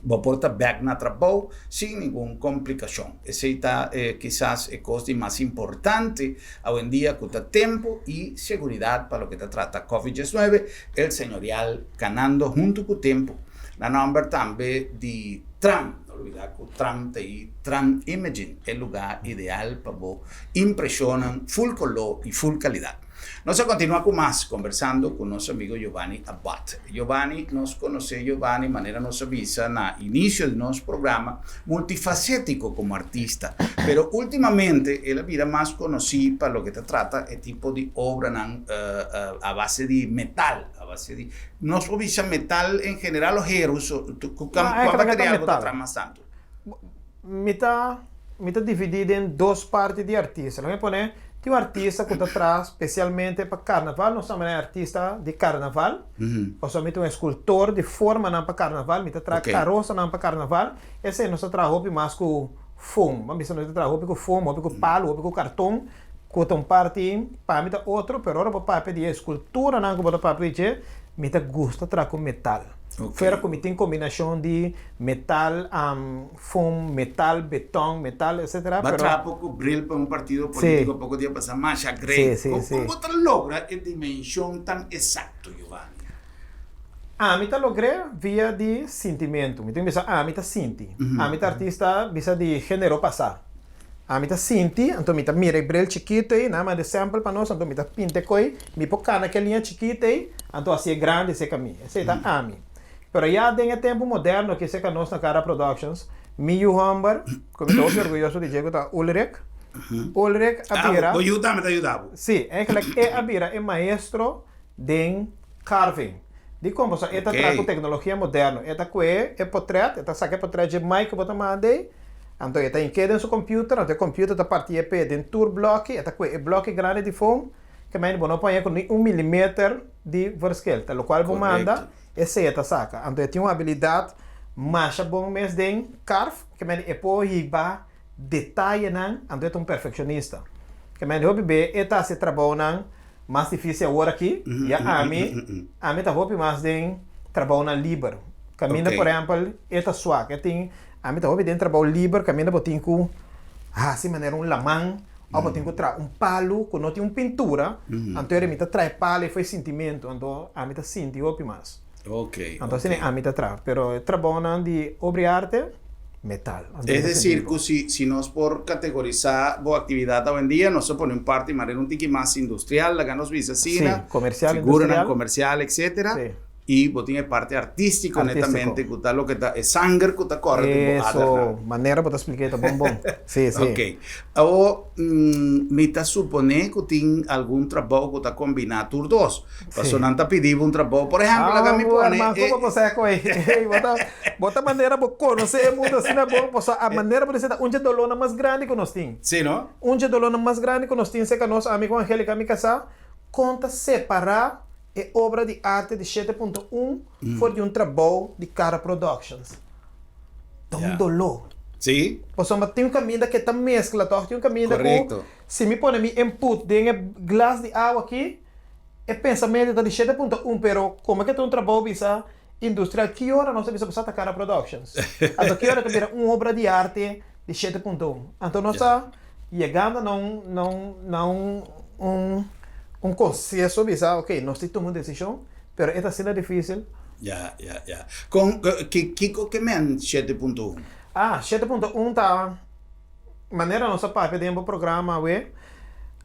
Bo por ta bèk na trabou sin ningun komplikashon. Esei ta kisas e kos di mas importante awendia ku ta tempu i seguridat pa loke ta trata Covid diesnuebe, El Señorial kanando huntu ku tempu. Na nòmber tambe di Tram, no lubidá ku Tram ta i Tram Imaging, e lugá ideal pa bo impreshonnan full koló i full kalidat. Nos a kontinuá ku mas kombersando ku nos amigo Giovanni Abbott. Giovanni, nos konosé Giovanni manera nos a bisa na inisio di nos programa, multifasétiko komo artista, pero últimamente el a bira mas konosí pa loke ta trata e tipo di obranan a base di metal, a base di, nos por bisa metal en general o heru, kua material bo ta traha mas tantu? Mi ta mi ta dividí den dos parti di artista. Lo mi pone tin un artista ku ta traha spesialmente pa karnaval, nos ta manda e artista di karnaval, pasobra mi ta un eskultor di formanan pa karnaval, mi ta traha karosanan pa karnaval, esei nos ta traha hopi mas ku foam, bo a bisa nos ta traha hopi ku foam, hopi ku palu, hopi ku karton, ku ta un parti pa mi ta otro, pero ora bo papia di e eskulturanan ku bo ta papia di dje, mi ta gusta traha ku metal. Fuera ku mi tin kombinashon di metal, foam, metal, beton, metal, etcetera, Bo a pero. traha poko bril pa un partido politico poko dia pasa masha great. Kon bo ta logra e dimenshon tan esakto, Giovanni? Ami ta logr'é via di sintimentu. Mi tin bisa ami ta sinti. Ami ta artista bisa di genero pasá. Ami ta sinti, anto mi ta mira e bril chikitu ei, nan a manda e sample pa nos, anto mi ta pinta e koi, mi por kana ke liña chikitu ei, anto hasi e grandi serka mi. Esei ta ami. Pero ya den e tempu moderno aki serka nos na Cara Productions, mi yu hòmber, ku mi ta hopi orguyoso di dje ku ta Ulrik, Ulrik a bira. Ah, bo yu tambe ta yuda bo? Si, eigenlijk e a bira e maestro den carving. Dikon? Pasobra e ta traha ku teknologia moderno. E ta kue e potret, e ta saka e potret dje mic ku bo ta manda ei, anto e ta hink'é den su computer, anto e computer ta parti e p'e den tur bloki, e ta kue e bloki grandi di foam, ke mende bo no por haña ku ni un milimeter di verschil. Ta lokual bo manda, esei e ta saka. Anto e tin un abilidat masha bon mes den carve, ke mende e por hiba detayenan, anto e ta un perfekshonista. Ke mende hopi be e ta hasi e trabounan Mas difícil awor aki, ya ami, ami ta hopi mas den trabounan liber. Kaminda por ehèmpel e ta swak, e tin, ami ta hopi den trabou liber kaminda bo tin ku hasi manera un laman òf bo tin ku traha un palu ku no tin un pintura, anto mi ta traha e palu ei for e sintimentu, anto ami ta sinti hopi mas. Anto asina ami ta traha, pero e trabounan di obra i arte, metal. Es decir, cu si, si nos por categoriza bo actividad awendia, nos ta pone un parti manera un tiki mas industrial, laga nos bisa asina, Sí, comercial, figuranan industrial. comercial, etcetera, Sí. y bo tin e parti artistico Artistico. netamente cu ta loke ta e sanger cu ta corre den bo Eso, adernan. manera bo ta splica e ta bon bon. Sí, sí. Ok. Awor, mi ta supone cu tin algun trabou cu ta combina tur dos. Paso nan ta pidi bo un trabou. Por ehempel, laga mi pone. Ah, herman, como bo sa cu ei? Bo ta, bo ta manera bo conoce e mundo asina bon, pasobra a manera bo ta ta un dje dolornan mas grandi cu nos tin. Sí, no? Un dje dolornan mas grandi cu nos tin cerca nos, ami cu Angelica, mi casá, con ta separa e obra di arte di shete punto un for di un trabou di Cara Productions. Ta un dolor. Sí. Pasobra tin un caminda cu e ta mezcla, toch? Tin un caminda cu si mi pone mi input den e glas di awa aki, E pensamentu ta di shete punto un pero como ke ta un trabou bisa industrial ki ora nos ta bisa ku sa ta Cara Productions? Anto ki ora ta bira un obra di arte di shete punto un? Anto nos ta yegando na un na un na un un un consenso bisa ok nos tin tuma un decision pero e ta asina dificil. Ya ya ya. Kon ki kiko ke men shete punto un? Ah shete punto un ta. Manera nos a papia den bo programa awe,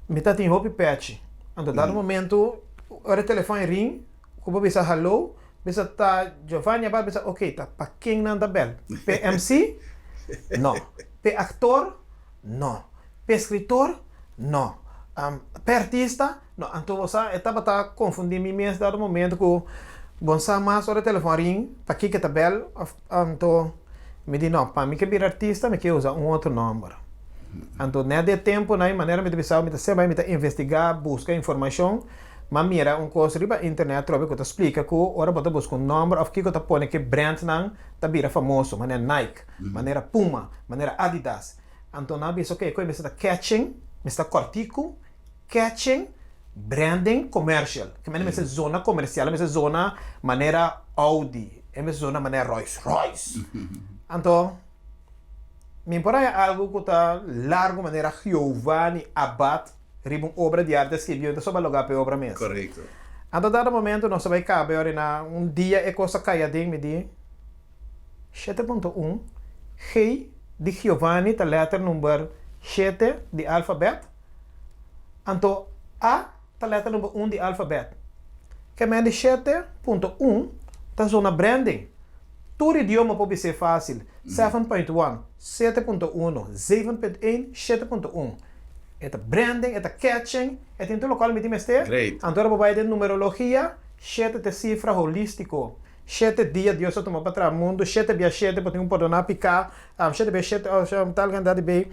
mi ta tin hopi pechi. Anto dado momento, ora e telefon e ring, ku bo bisa hallo, bisa ta Giovanni a bisa ok, ta pa ken nan ta bel? P'e MC? No. P'e aktor? No. P'e eskritor? No. P'e artista? No. Anto bo sa, e tabata konfundi mi mes dado momento ku bo sa mas ora e telefon ring, pa kiko e ta bel, òf anto. Mi di no, pa mi ke bira artista mi ke usa un otro nomber. Anto net di e temponan e manera mi ta bisa mi ta sema mi ta investiga, buska informashon, m'a mira un kos riba internet atrobe ku ta splika ku ora bo ta buska un nomber òf kiko ta pone ke brandnan ta bira famoso, manera Nike, manera Puma, manera Adidas. Anto nan a bisa oke, koe mester ta catching, mester ta kòrtiku, catching, branding, commercial. Ke mester zona komersial, mester zona manera Audi. E mester zona manera Rolls Royce. Anto mi por haña algu ku ta largu manera Giovanni Abbad riba un obra di arte skirbi, mi ta soba logá pa e obra mes. Korekto. Anto dado momento nos a bai kaba ora na un dia e kos a kai aden mi di 7.1 G di Giovanni ta lèter number shete di alfabèt, anto A ta lèter number un di alfabèt. Kemen di 7.1 ta zona branding. Tur idioma por bis'é fásil, 7.1, 7.1, 7.1, 7.1. E ta branding, e ta catching, e tin tur lokual mi tin mester. Great. Anto ora bo bai den numerologia, shete ta e sifra holístiko. Shete dia Dios a tuma pa traha mundu, shete bia shete bo tin ku pordoná piká, shete bia shete, tal kantidat di bei,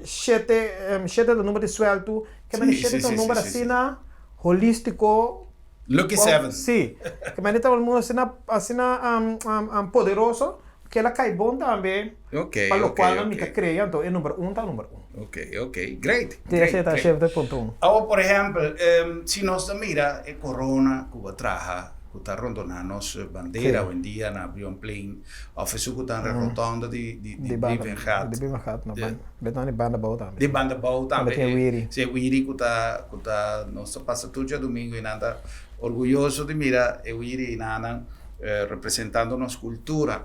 shete, shete ta number di suèltu. Ke mende shete ta un number asina holístiko. Lucky seven. Sí. Ke mende ta un number asina, asina poderoso ku el a kai bon tambe pa lokual nan mi ta krea, anto e number un ta number un. Ok, ok. Great, Sí, great, esei ta great. 7.1. Awor, por ehèmpel, si nos ta mira e korona ku bo a traha, ku ta rondoná nos bandera awendia na Brionplein, òf esun ku ta na rotonda di di Di banda, Brievengat. di Brievengat, no, ban, bet di banda bou tambe. Di banda bou Tambe tambe. tin e wiri. Sí, e wiri ku ta, ku ta, nos ta pasa tur djadumingu i nan ta orguyoso di mira e wiri i nan representando nos kultura.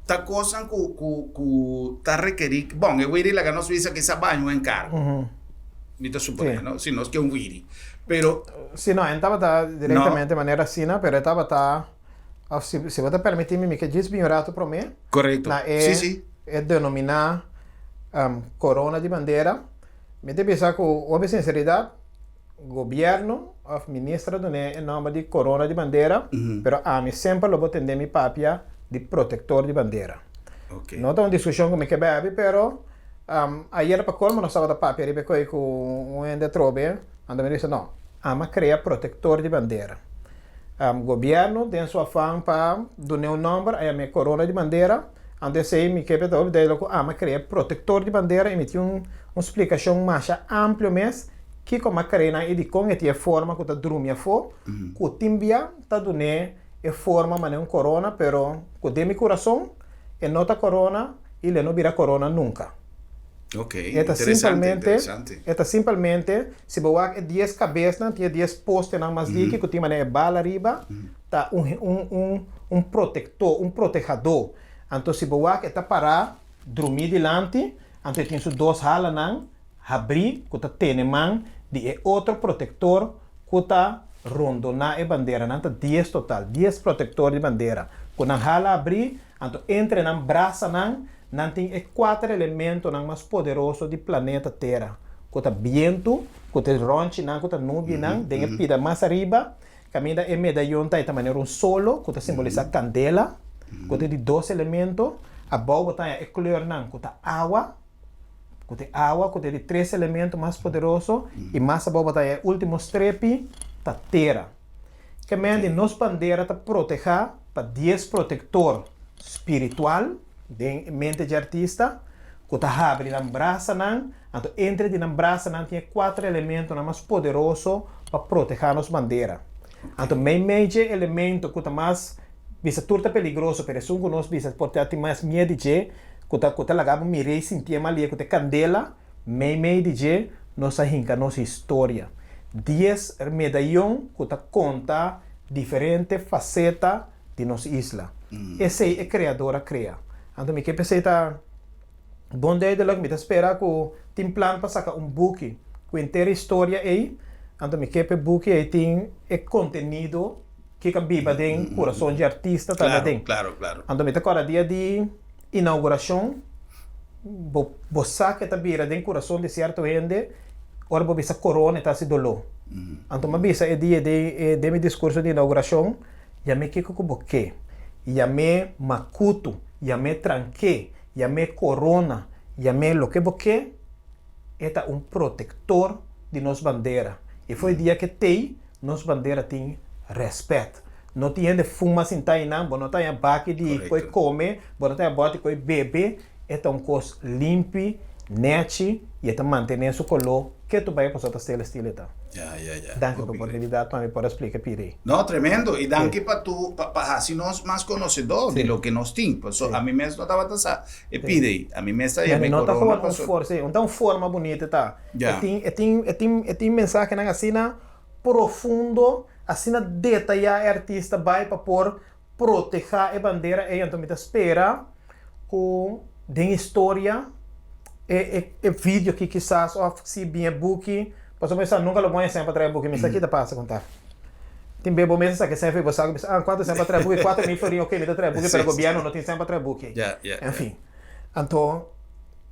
Ta kosnan ku ku ku ta rekerí, bon e wiri laga nos bisa kisa baño en kargo. Mi ta suponé, no? Si nos ke un wiri. Pero. Si no, en tabata direktamente manera asina, pero e tabata, òf si si bo ta permití mi, mi ke djis bin un ratu promé. Korekto. Na e Si, si. e denominá korona di bandera. Mi ta bisa ku hopi sinseridat. Gobierno of minister a dun'é e nomber di corona di bandera, pero ami semper lo bo tende mi papia di protector di bandera. No ta un discusion cu mi ke bebi, pero ayer pa colmo nos tabata papia riba e coy cu un hende atrobe, anto mi bisa no, ami a crea protector di bandera. Gobierno den su afan pa dun'é un nomber a yam'é corona di bandera, anto esey mi ke p'e ta loke ami a crea protector di bandera y mi tin un splicacion masha amplio mes. Kiko m'a kree nan i dikon e tin e forma ku ta drumi afó, ku tin bia ta dun'é e forma manera un korona, pero ku den mi kurason e no ta korona i lo e no bira korona nunka. Ok, E ta interesante, simpelmente, interesante. e ta simpelmente, si bo wak e dies kabesnan, tin e dies postenan mas diki ku tin manera e bala riba, ta un un un un protektor, un protehadó. Anto si bo wak e ta pará drumí dilanti, anto e tin su dos halanan, Habrí ku ta tene man di e otro protektor ku ta rondoná e bandera. Nan ta dies total, dies protektor di bandera. Ku nan hala habrí, anto entre nan brasanan nan tin e kuater elementonan mas poderoso di planeta Tera, ku ta bientu, ku ta e rònchinan ku ta nubinan den e pida mas ariba, kaminda e medayon ta e ta manera un solo ku ta simbolisá kandela, ku ta di dos elemento. Abou bo ta haña e kleurnan ku ta awa. Ku ta e awa, ku ta e di tres elemento mas poderoso, i mas abou bo ta e último strepi, ta tera. Ke men di nos bandera ta protehá pa dies protektor spiritual den e mente dje artista, ku ta habri nan brasanan, anto entre di nan brasanan tin e kuater elementonan mas poderoso pa protehá nos bandera. Anto meimei dje elemento ku ta mas bisa tur ta peligroso, pero esun ku nos bisa por ta tin mas miedu di dje, Ku ta ku ta laga bo mir'é i sintié malia ku ta e kandela meimei di dje nos a hinka nos historia. Dies medayon ku ta konta diferente faseta di nos isla. Esei e Kreador a krea. Anto mi ke p'esei ta bon duidelijk, mi ta spera ku tin plan pa saka un buki ku henter historia ei, anto mi ke p'e buki ei tin e kontenido Kiko a biba den kurason dje artista ta Claro, den. claro, claro. Anto mi ta kòrda dia di inaugurashon, bo bo sa ke ta bira den kurason di sierto hende ora bo bisa korona e ta hasi doló. Anto mi a bisa e dia den e den mi diskurso di inaugurashon, yam'é kiko ku bo ke, yam'é makutu, yam'é tranké, yam'é korona, yam'é loke bo ke, e ta un protektor di nos bandera. I for e dia ke t'ei Nos bandera tin rèspèt. No tin hende fuma sintá einan, bo no ta haña baki di koe kome, bo no ta haña bòti koe bebe. E ta un kos limpi, nèchi i e ta mantené su koló Ketu bai pasobra ta stainless steel e ta. Ya, ya, ya. Danki pa oportunidat pa mi por a splika pidi. No, tremendo. I danki pa tu, pa, pa hasi nos mas konosedó di loke nos tin. Paso ami mes no tabata sa e pidi. Ami mes ta yama e No ta korona gewoon un paso. for, sí, un ta un forma bunita ta. Ya. E tin, e tin, e tin, e tin mensahenan asina profundo, asina detayá e artista bai pa por protehá e bandera ei. Anto mi ta spera ku den historia e e e video aki kisas òf si bin e buki, pasobra mi sa nunka lo pon e sèn pa traha e buki, mi sa ki ta pasa ku ta. Tin be bo mes a saka e sèn for bo saku bisa ah kuantu sèn pa traha e buki, 4000 florin oke mi ta traha e buki pero gobièrnu no tin sèn pa traha e buki. Enfin, anto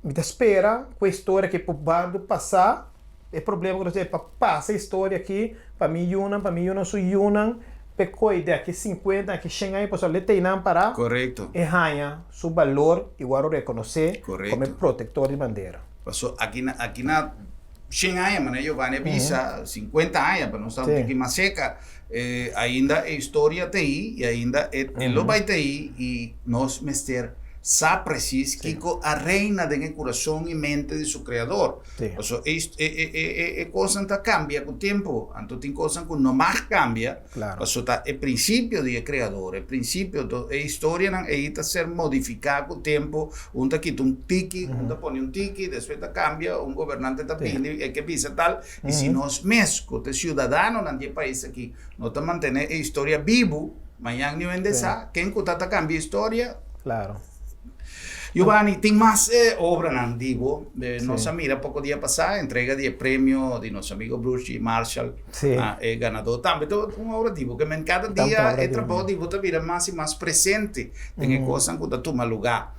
mi ta spera ku e historia aki por bando pasa. E problema ku nos tin pa pasa e historia aki pa mi yunan, pa mi yunan su yunan, p'e koi di aki sinkuenta, aki shen aña pasobra le teinan pará, e haña su balor i wòrdu rekonosé komo e protektor di bandera. Paso aki na aki na shen aña, manera Giovanni a bisa, sinkuenta aña, pa nos ta un tiki mas seka, ainda e historia ta ei i ainda e lo bai ta ei i nos mester sa presis kiko a reina den e kurason i mente di su Kreador. Pasobra e e e e e kosnan ta kambia ku tempu, anto tin kosnan ku no mag kambia, pasobra ta e prinsipio di e Kreador, e prinsipio, anto e historianan ei ta ser modifiká ku tempu, un ta kita un tiki, un ta pone un tiki, despues ta kambia, un gobernante ta bini e ke bisa tal, i si nos mes ku ta siudadanonan di e pais aki no ta mantené e historia bibu, mañan niun hende sa ken ku ta ta kambia historia. Giovanni, tin mas obranan di bo. Nos a mira poko dia pasá entrega di e premio di nos amigo Bruce G. Marshall, e ganadó tambe ta un obra di bo. Ke men kada dia e trabou di bo ta bira mas i mas presente den e kosnan ku ta tuma lugá.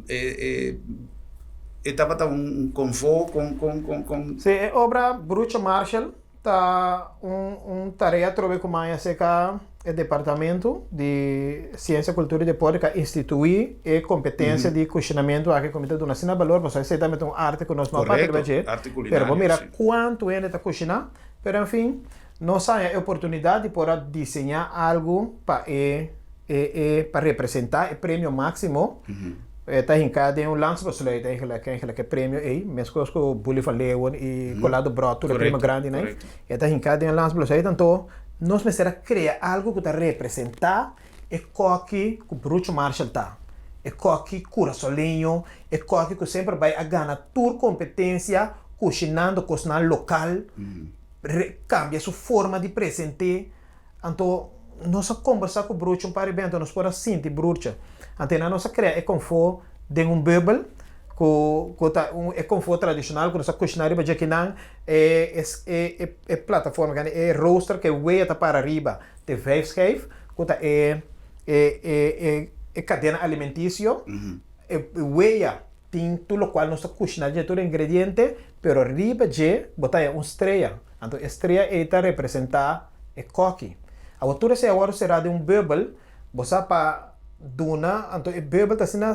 E tabata un konfó kon kon kon kon. Sí, e obra Bruce Marshall Ta un un tarea atrobe ku maña serka e departamento di Siensia, Kultura i Deporte ku a instituí e kompetensia di kushinamentu aki ku mi ta duna asina balor pasobra esei tambe ta un arte ku nos no a papia riba dje. Pero bo mira kuantu hende ta kushiná. Pero enfin, nos haña e oportunidat di por a diseñá algu pa e e e pa representá e premio máksimo. E ta hinká den un landsbesluit eigenlijk, eigenlijk e premio ei, meskos ku Bully van Leeuwen i Colado Brot, tur e premio grandinan ei. E ta hinká den un landsbesluit, anto nos mester a krea algu ku ta representá e kòki ku Brucho Marshall ta, e kòki kurasoleño, e kòki ku semper bai a gana tur kompetensia kushinando kosnan lokal, kambia su forma di present'é. Anto nos a kombersá ku Brucha un par di bes, anto nos por a sinti Brucha. Anto einan nos a krea e konfó den un bùbel ku ku ta un e konfó tradishonal ku nos a kushiná riba dje kinan e e e e plataforma grandi e rooster ku e wea ta para riba te vijf schijf ku ta e e e e e kadena alimentisio e wea Tin tur lokual nos ta kushiná dje, tur ingrediente, pero riba dje bo ta haña un strea. Anto e strea ei ta representá e kòki. Awor tur esei a wòrdu será den un bùbel, bo sa pa duna, anto e bùbel ta asina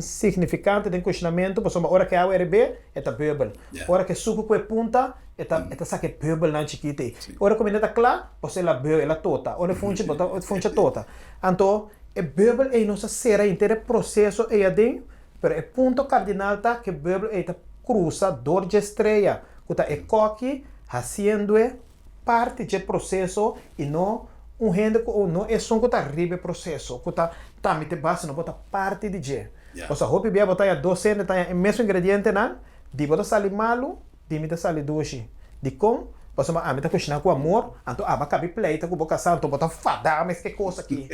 signifikante den kushinamentu, pasobra ora ku e awa herbé, e ta bùbel. Ora ku e suku ku e punta, e ta e ta saka e bùbelnan chikit ei. Ora kuminda ta kla, bo sa el a bùbel, el a tota. Ora e funchi, bo ta funchi a tota. Anto. E bubble ei no sa sera henter e proseso ei aden, pero e punto kardinal ta ku e bubble ei ta krusa dor dje strea, ku ta e kòki hasiendo-e parti dje proseso i no un hende ku no esun ku ta riba e proseso, ku ta tambe te base, no bo ta parti di dje. Pasobra hopi bia bo ta haña dos hende ta haña e mesun ingredientenan, di bo ta sali malu, Di mi ta sali dushi. Dikon? Pasobra ami ta kushiná ku amor, anto abo a kabi pleita ku bo kasá, anto bo ta fadá mes ke kos aki.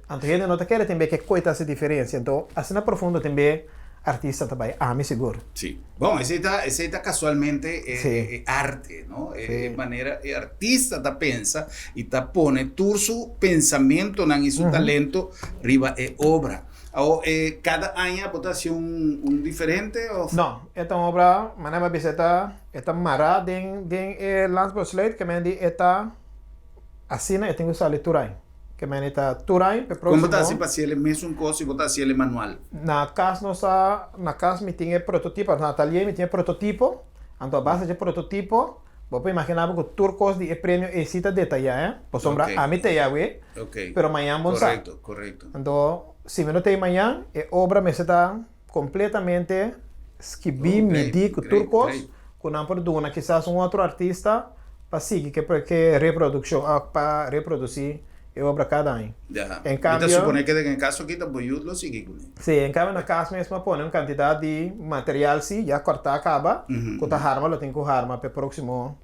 Anto hende no ta kere tin be ke koi ta hasi diferensia. Anto asina profundo tin be artista ta bai, ami sigur. Sí. Bon, esei ta, esei ta kasualmente e, e arte, no? E manera e artista ta pensa i ta pone tur su pensamentonan i su talento riba e obra. Awor, e kada aña bo ta hasi un, un diferente of? No, e ta un obra, manera mi a bisa e ta, e ta mará den, den e landsbesluit, ke men di e ta asina e tin ku sali tur aña. Ke men di ta tur aña p'e Kon bo ta hasi pa hasi el e mesun kos si bo ta hasi el e manual? Na kas nos a, na kas mi tin e prototipo, na atalier mi tin e prototipo, anto a base dje prototipo bo por imaginá bo ku tur kos di e premio ei si ta detayá, eh, pasobra ami ta e awe, pero mañan bo no sa. Korekto, korekto. Anto si mi no ta ei mañan e obra mester ta. Completamente skibí, midí ku tur kos, ku nan por duna kisas un otro artista pa sigui ku e reprodukshon òf pa reprodusí e obra kada aña. Ya. En Mi ta kambio. supone ke den e kaso aki ta bo yut lo sigui kuné. Sí, en kambio na kas mes mi a pone un kantidat di material sí ya kòrtá kaba ku ta harma lo tin ku harma pa e próksimo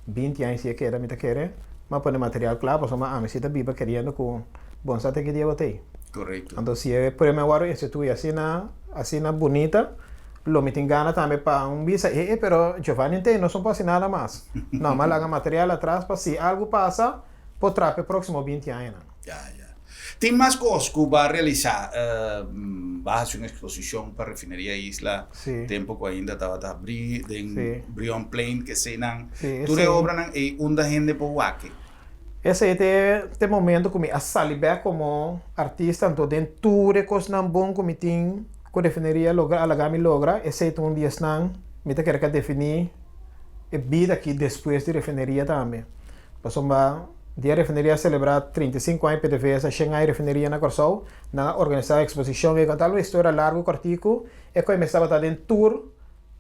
20 aña si e keda mi ta kere mi a pone material kla pasobra ami si ta biba keriendo ku bon sa te ki dia bo ta ei. Korekto. Anto si e premio a wòrdu instituí asina asina bunita lo mi tin gana tambe pa un bisa e e pero Giovanni n'tei nos no por hasi nada mas. No, mi a laga material atras pa si algu pasa por trapa e próksimo 20 añanan. Ya, ya. Tin mas kos ku bo a realisá. Bo a hasi un eksposishon pa Refineria Isla tempu ku ainda tabata habrí den Brionplein keseinan. Tur e obranan ei unda hende por wak? Esei ta e momento ku mi a sali bèk komo artista. Anto den tur e kosnan bon ku mi tin ku Refineria logra a laga mi logra, esei ta un di esnan mi ta kere ka definí e bida aki despues di Refineria tambe. Pasobra dia refineria a selebrá 35 aña PDVSA shen aña refineria na Kòrsou, nan a organisá eksposishon i konta algun historia largu kòrtiku e ku e mes tabata den tur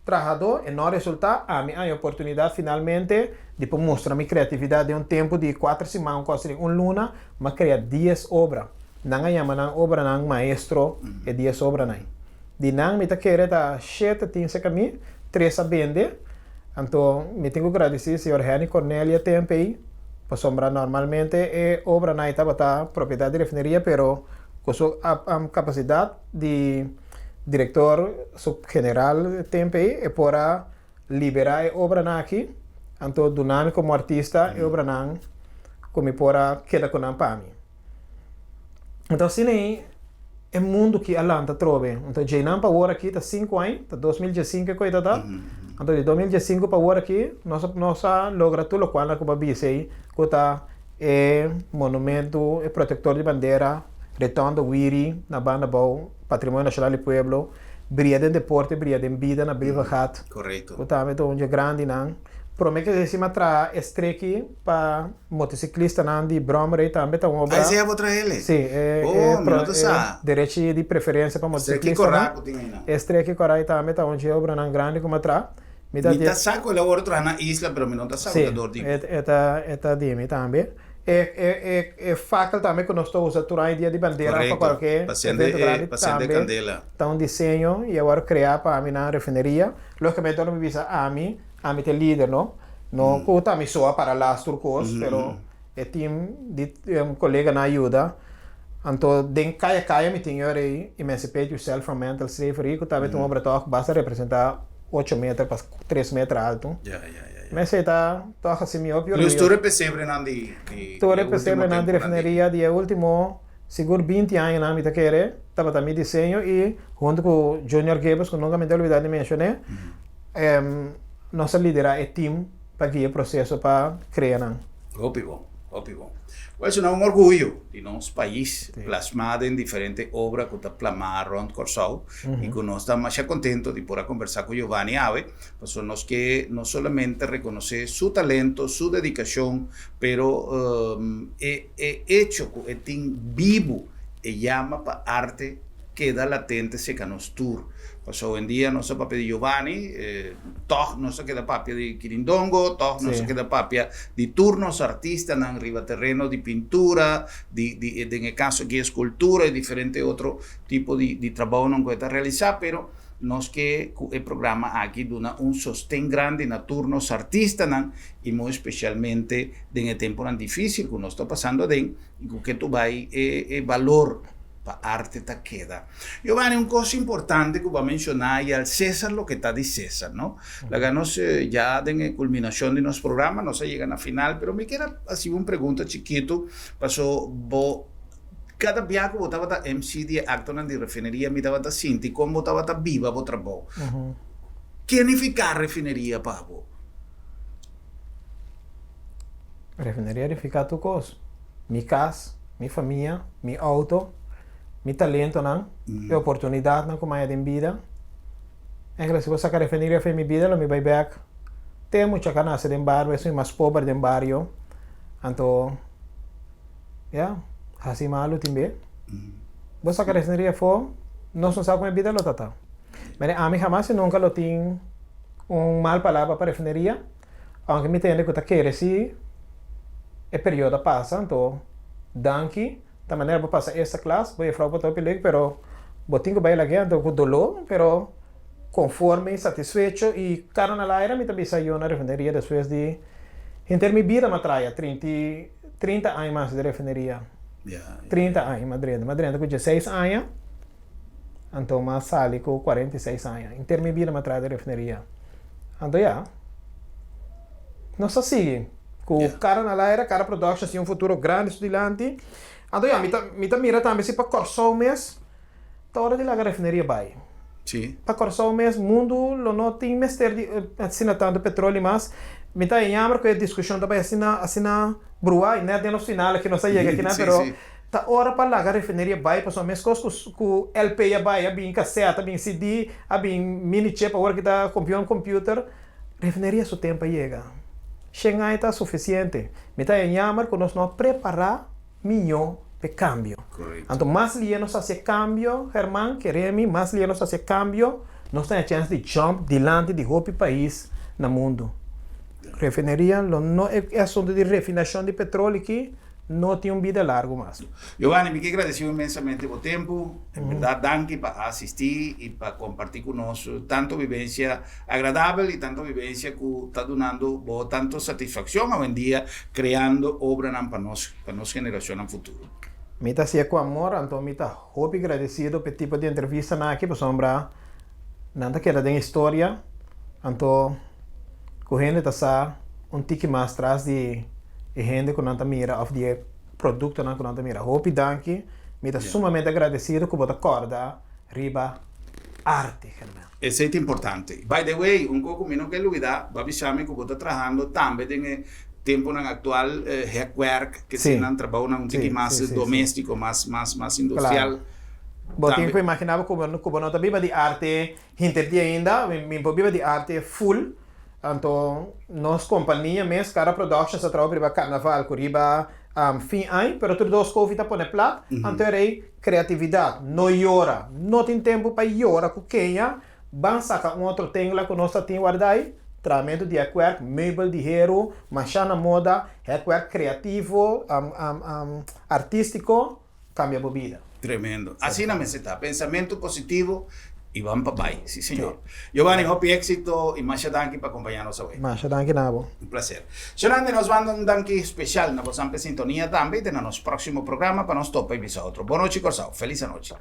trahadó e no a resultá, ami a haña oportunidat finalmente di por mustra mi kreatividat den un tempu di kuater siman un kos den un luna m'a krea dies obra. Nan a yama nan obranan maestro e dies obranan. Di nan mi ta kere ta shete tin serka mi, tres a bende. Anto mi tin ku gradisí señor Henny Cornelia temp ei, pasobra normalmente e obranan ei tabata propiedat di refineria pero ku su kapasidat di direktor subgeneral temp ei e por a liberá e obranan aki, anto duna mi komo artista e obranan ku mi por a keda ku nan pa mi. Anto asina ei e mundu ki a lanta atrobe. Anto djeinan pa awor aki ta sinku aña, ta 2015 ku ei ta ta. Anto di 2015 pa awor aki nos a nos a logra tur lokual nan ku bo a bisa ei ku ta e monumentu, e protektor di bandera, Retondo Wiri na banda abou, Patrimonio Nashonal di Pueblo, Bria den deporte, bria den bida na Brievengat. Ku tambe ta un dje grandinan. Prome ke esei a traha e streki pa Motociclistanan di Bromrey tambe ta un obra. Ai sea bo traele? Sí, e Oh, mi pro no ta e sa. derechi di preferencia pa Streki motociclistanan. korá ku tin einan. E streki korá ei tambe ta un dje obranan grandi ku mi a traha. Mi ta Mi di. ta sa ku el a wòrdu traha na isla, pero mi no ta sa ku Sí, ta dor di e bo. e ta e ta di mi tambe. E e e e fakel tambe ku nos ta usa tur aña dia di bandera òf pa Korekto, kualke pa sende evento e grandi pa sende tambe kandela. ta un diseño i a wòrdu kreá pa ami na refineria. Lógicamente ora mi bisa ami, Ami ta e lider no. No ku ta mi so a para las tur kos, pero e team di koleganan a yuda. Anto den kaya kaya mi tin ora ei Emancipate Yourself from Mental Slavery ku tabata un obra tòg basta representá ocho meter pa tres meter altu. Mi esei ta tòg hasi mi hopi Plus orguyoso. tur e pesebrenan di di Tur e e último pesebrenan di tempunan di. refineria di e último sigur binti añanan mi ta kere tabata mi diseño i huntu ku Junior Gibbs ku nunka mi ta olbida di menshoné. Nos a lidera e team pa guia e proseso pa crea nan. Hopi bon, hopi bon. Pues ta un orguyo di nos pais plasma den diferente obra cu ta plama rond Corsou y cu nos ta masha contento di por a conversa cu Giovanni awe, pasobra nos ke no solamente reconoce su talento, su dedicacion, pero e e hecho cu e tin bibu e yama pa arte keda latente seca nos tur. Pasobra owendia nos a papia di Giovanni, tòg nos a keda papia di Kirindongo, tòg nos a keda papia di tur nos artistanan riba tereno di pintura, di di den e kaso aki eskultura i diferente otro tipo di di trabounan ku e ta realisá, pero nos ke ku e programa aki duna un sosten grandi na tur nos artistanan i muy spesialmente den e tempunan difísil ku nos ta pasando aden i ku ke tur bai e e balor pa arte ta keda. Giovanni, un kos importante ku bo a menshoná i al César loke ta di César, no? Laga nos ya den e kulminashon di nos programa, nos a yega na final, pero mi kier a hasi bo un pregunta chikitu, paso bo kada bia ku bo tabata MC di e aktonan di refineria mi tabata sinti kon bo tabata biba bo trabou. Ke nifiká refineria pa bo? Refineria nifiká tur kos. Mi kas, mi famia, mi outo, mi talentonan, e oportunidatnan ku mi haya den bida. Eigenlijk si bo saka refineria for mi bida lo mi bai bek te mucha ku a nase den bario, esun mas pober den bario. Anto, ya, hasi malu tin be. Bo saka refineria afó, nos no sa kon e bida lo ta ta. Mene ami hamas i nunka lo tin. un mal palabra pa refineria, aunke mi tende ku ta kere si e periodo a pasa, anto danki, ta manera bo pasa esta klas, bo jefrou por ta hopi leuk, pero bo tin ku bai lag'é, anto ku doló, pero konforme i satisfecho i kara na laira mi ta bisa yo na refineria despues di henter mi bida m'a traha trinta 30 aña mas di refineria. 30 aña m'a drenta, m'a drenta ku dieseis aña. Anto m'a sali ku 46 aña. Henter mi bida m'a traha den refineria. Anto ya, nos ta sigui ku Cara na Laira, Cara Productions tin un futuro grandi su dilanti. Anto ya, mi ta mi ta mira tambe si pa Kòrsou mes ta ora di laga refineria bai. Pa Kòrsou mes mundu lo no tin mester di asina tantu petroli mas. Mi ta jammer ku e diskushon ta bai asina asina bruá i nèt den nos final aki nos a yega akinan pero Ta ora pa laga refineria bai pasobra meskos ku ku LP a bai a bin cassette a bin CD a bin mini chip awor ki ta compion computer refineria su tempo a yega shen aña ta sufisiente mi ta haña jammer ku nos no a prepara miño p'e cambio anto mas lie nos hasi e cambio Herman kere mi mas lie nos hasi e cambio nos ta haña chens di jump dilanti di hopi pais na mundo refineria lo no e asunto di refinashon di petroli aki no tin un bida largu mas. Giovanni, mi ke gradeci bo inmensamente bo tempu. En berdad danki pa a asisti y pa comparti cu nos tanto vivencia agradabel y tanto vivencia cu ta dunando bo tanto satisfaccion awendia creando obranan pa nos pa nos generacionnan futuro. Mi ta hacié cu amor, anto mi ta hopi gradecido p'e tipo di entrevistanan aki pasobra nan ta keda den historia, anto ku hende ta sa un tiki mas tras di e hende ku nan ta mira òf di e produktonan ku nan ta mira. Hopi danki, mi ta sumamente agradesido ku bo ta kòrda riba arte, Germán. Esei ta importante. By the way, un kos ku mi no ke lubidá, bo a bisa mi ku bo ta trahando tambe den e temponan aktual hekwerk, ke eseinan trabounan un tiki mas doméstiko, mas mas industrial. Bo tin ku imaginá bo ku bo no ta biba di arte Hinter di ainda mi por biba di arte full, anto nos compania mes Cara Productions a traha riba carnaval cu riba fin añ, pero tur dos covid a pone plat, anto e rey creatividad, no yora, no tin tempo pa yora cu kenya, ban saca un otro tengla cu nos ta tin warda ay, trahamento di hekwerk, meubel di heru, masha na moda, hekwerk creativo, artistico. Cambia bo bida. Tremendo. Asina mester ta. Pensamentu positivo y ban pa bay. Si señor. Giovanni, hopi exito y masha danki pa acompaña nos awe. Masha danki na bo. Un placer. Shonande, nos manda un danki special na bosan p'e sintonia tambe y te na nos proximo programa pa nos topa y bisa otro. Bon nochi Corsou. Feliz anochi.